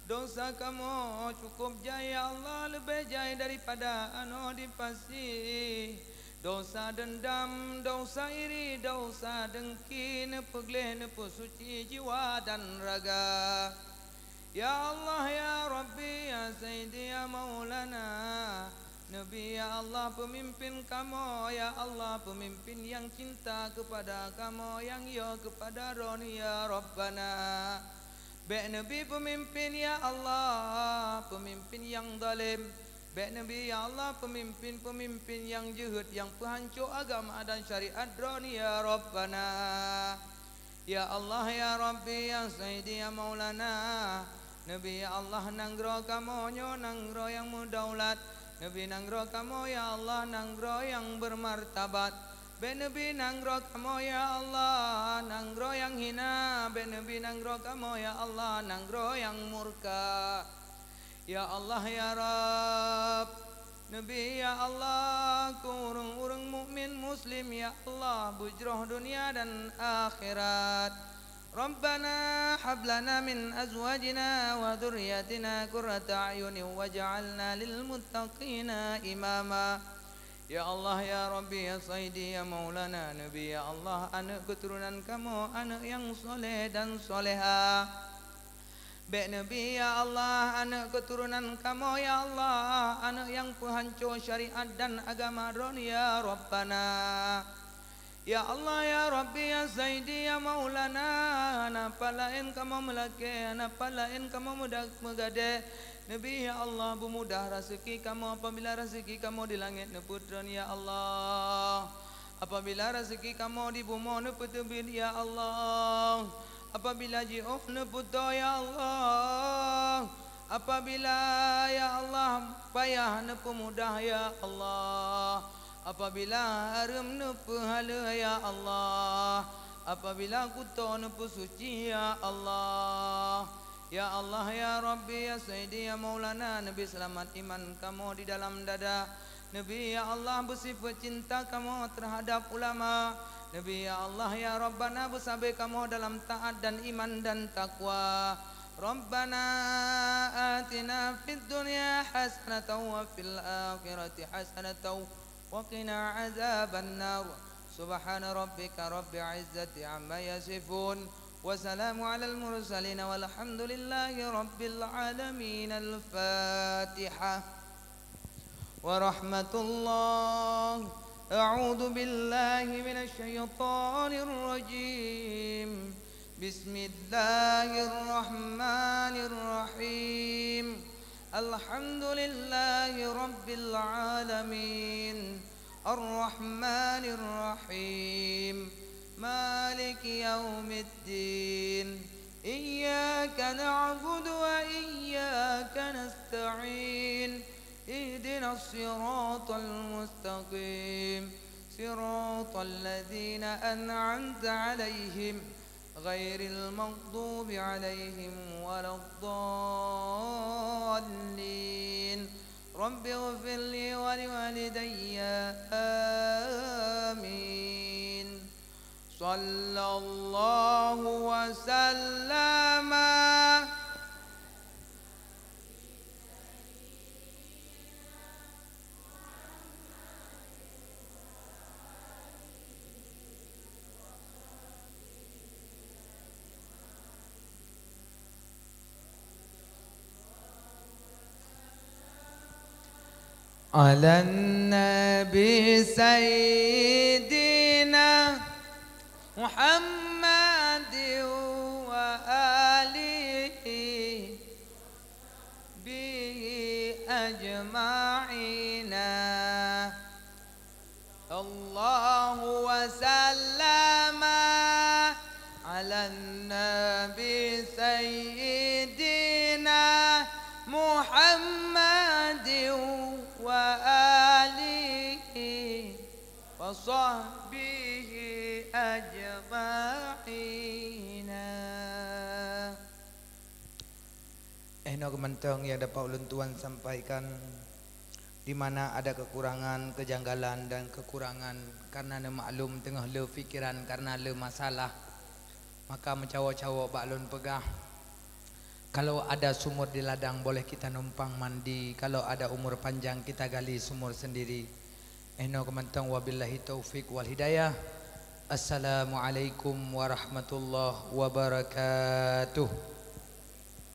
desya kamoe cukup jai, ya Allah, leubeh jai daripada anoe di pasi. Desya deundam, desya iri, desya deungki, neupeugleh, neupeusuci jiwa dan raga. Ya Allah, ya Rabbi, ya Sayyidi, ya Maulana, neubi, ya Allah, peumimpén kamoe, ya Allah, peumimpén nyang cinta keupada kamoe, nyang yo keupada droeneuh, ya Rabbana. Bék neubi peumimpén, ya Allah, peumimpén nyang zalem. Bék neubi, ya Allah, peumimpén-peumimpén nyang jeuhet, nyang peuhanco agama dan syariat droeneuh, ya Rabbana. Ya Allah, ya Rabbi, ya Sayyidi, ya Maulana, neubi, ya Allah, nanggroe kamoe nyoe nanggroe nyang meudaulat, neubi nanggroe kamoe, ya Allah, nanggroe nyang beumartabat. Bék neubi nanggroe kamoe, ya Allah, nanggroe nyang hina, bék neubi nanggroe kamoe, ya Allah, nanggroe nyang murka. Ya Allah, ya Rabb, neubi, ya Allah, keu ureuëng-ureuëng mukmin muslim, ya Allah, beujroh dunia dan akhirat. Rabbana hab lana min azwajina wa dzurriyyatina qurrata a'yunin waj'alna lil muttaqina imama. Ya Allah, ya Rabbi, ya Sayyidi, ya Maulana, neubi, ya Allah, aneuëk keuturonan kamoe aneuëk nyang soleh dan soleha. Bék neubi, ya Allah, aneuëk keuturonan kamoe, ya Allah, aneuëk nyang peuhanco syariat dan agama droeneuh, ya Rabbana. Ya Allah, ya Rabbi, ya Sayyidi, ya Maulana, hana pat laén kamoe meulakée, hana pat laén kamoe meuda-, meugadée. Neubi, ya Allah, beumudah raseuki kamoe apabila raseuki kamoe di langét neupeutreun, ya Allah. Apabila raseuki kamoe di bumoe neupeuteubiet, ya Allah. Apabila jiôh neupeutoe, ya Allah. Apabila, ya Allah, payah neupeumudah, ya Allah. Apabila hareuem neupeuhaleue, ya Allah. Apabila kuto neupeusuci, ya Allah. Ya Allah, ya Rabbi, ya Sayyidi, ya Maulana, neubi seulamat iman kamoe di dalam dada. Neubi, ya Allah, beusifeuet cinta kamoe teuhadab ulama. Neubi, ya Allah, ya Rabbana, beusabe kamoe dalam taat dan iman dan takwa. Rabbana atina fid dunya hasanatan wa fil akhirati hasanatan wa qina azabannar. Subhana rabbika rabbil izzati amma yasifun. Wa salamun alal mursalin walhamdulillahi rabbil alamin. Al-Fatihah. Wa rahmatullah. A'udzu billahi minasy syaithanir rajim. Bismillahirrahmanirrahim. Alhamdulillahi rabbil alamin. Arrahmanir rahim. Maliki yaumiddin. Iyyaka na'budu wa iyyaka nasta'in. Ihdinas siratal mustaqim. Siratal ladzina an'amta 'alaihim, ghairil maghdubi 'alaihim waladdallin. Rabbighfirli wa liwalidayya. Amin. Sallallahu wa sallama. Ala Nabi Sayyidina Muhammadin wa alihi bihi ajma'ina. Sallallahu wa sallama ala Nabi Sayyidina Muhammadin wa alihi wa sahbihi ajma'ina. Eh, nyoe keumantong nyang dapat ulôn tuan sampaikan, di mana ada kekurangan, kejanggalan dan kekurangan karena neumaklum teungoh le pikiran karena le masalah, maka meucawo-cawo bak lôn peugah, kalau ada sumur di ladang boleh kita numpang mandi, kalau ada umur panjang kita gali sumur sendiri. Eh, nyoe keumantong, wabillahi taufik wal hidayah. Assalamualaikum warahmatullahi wabarakatuh.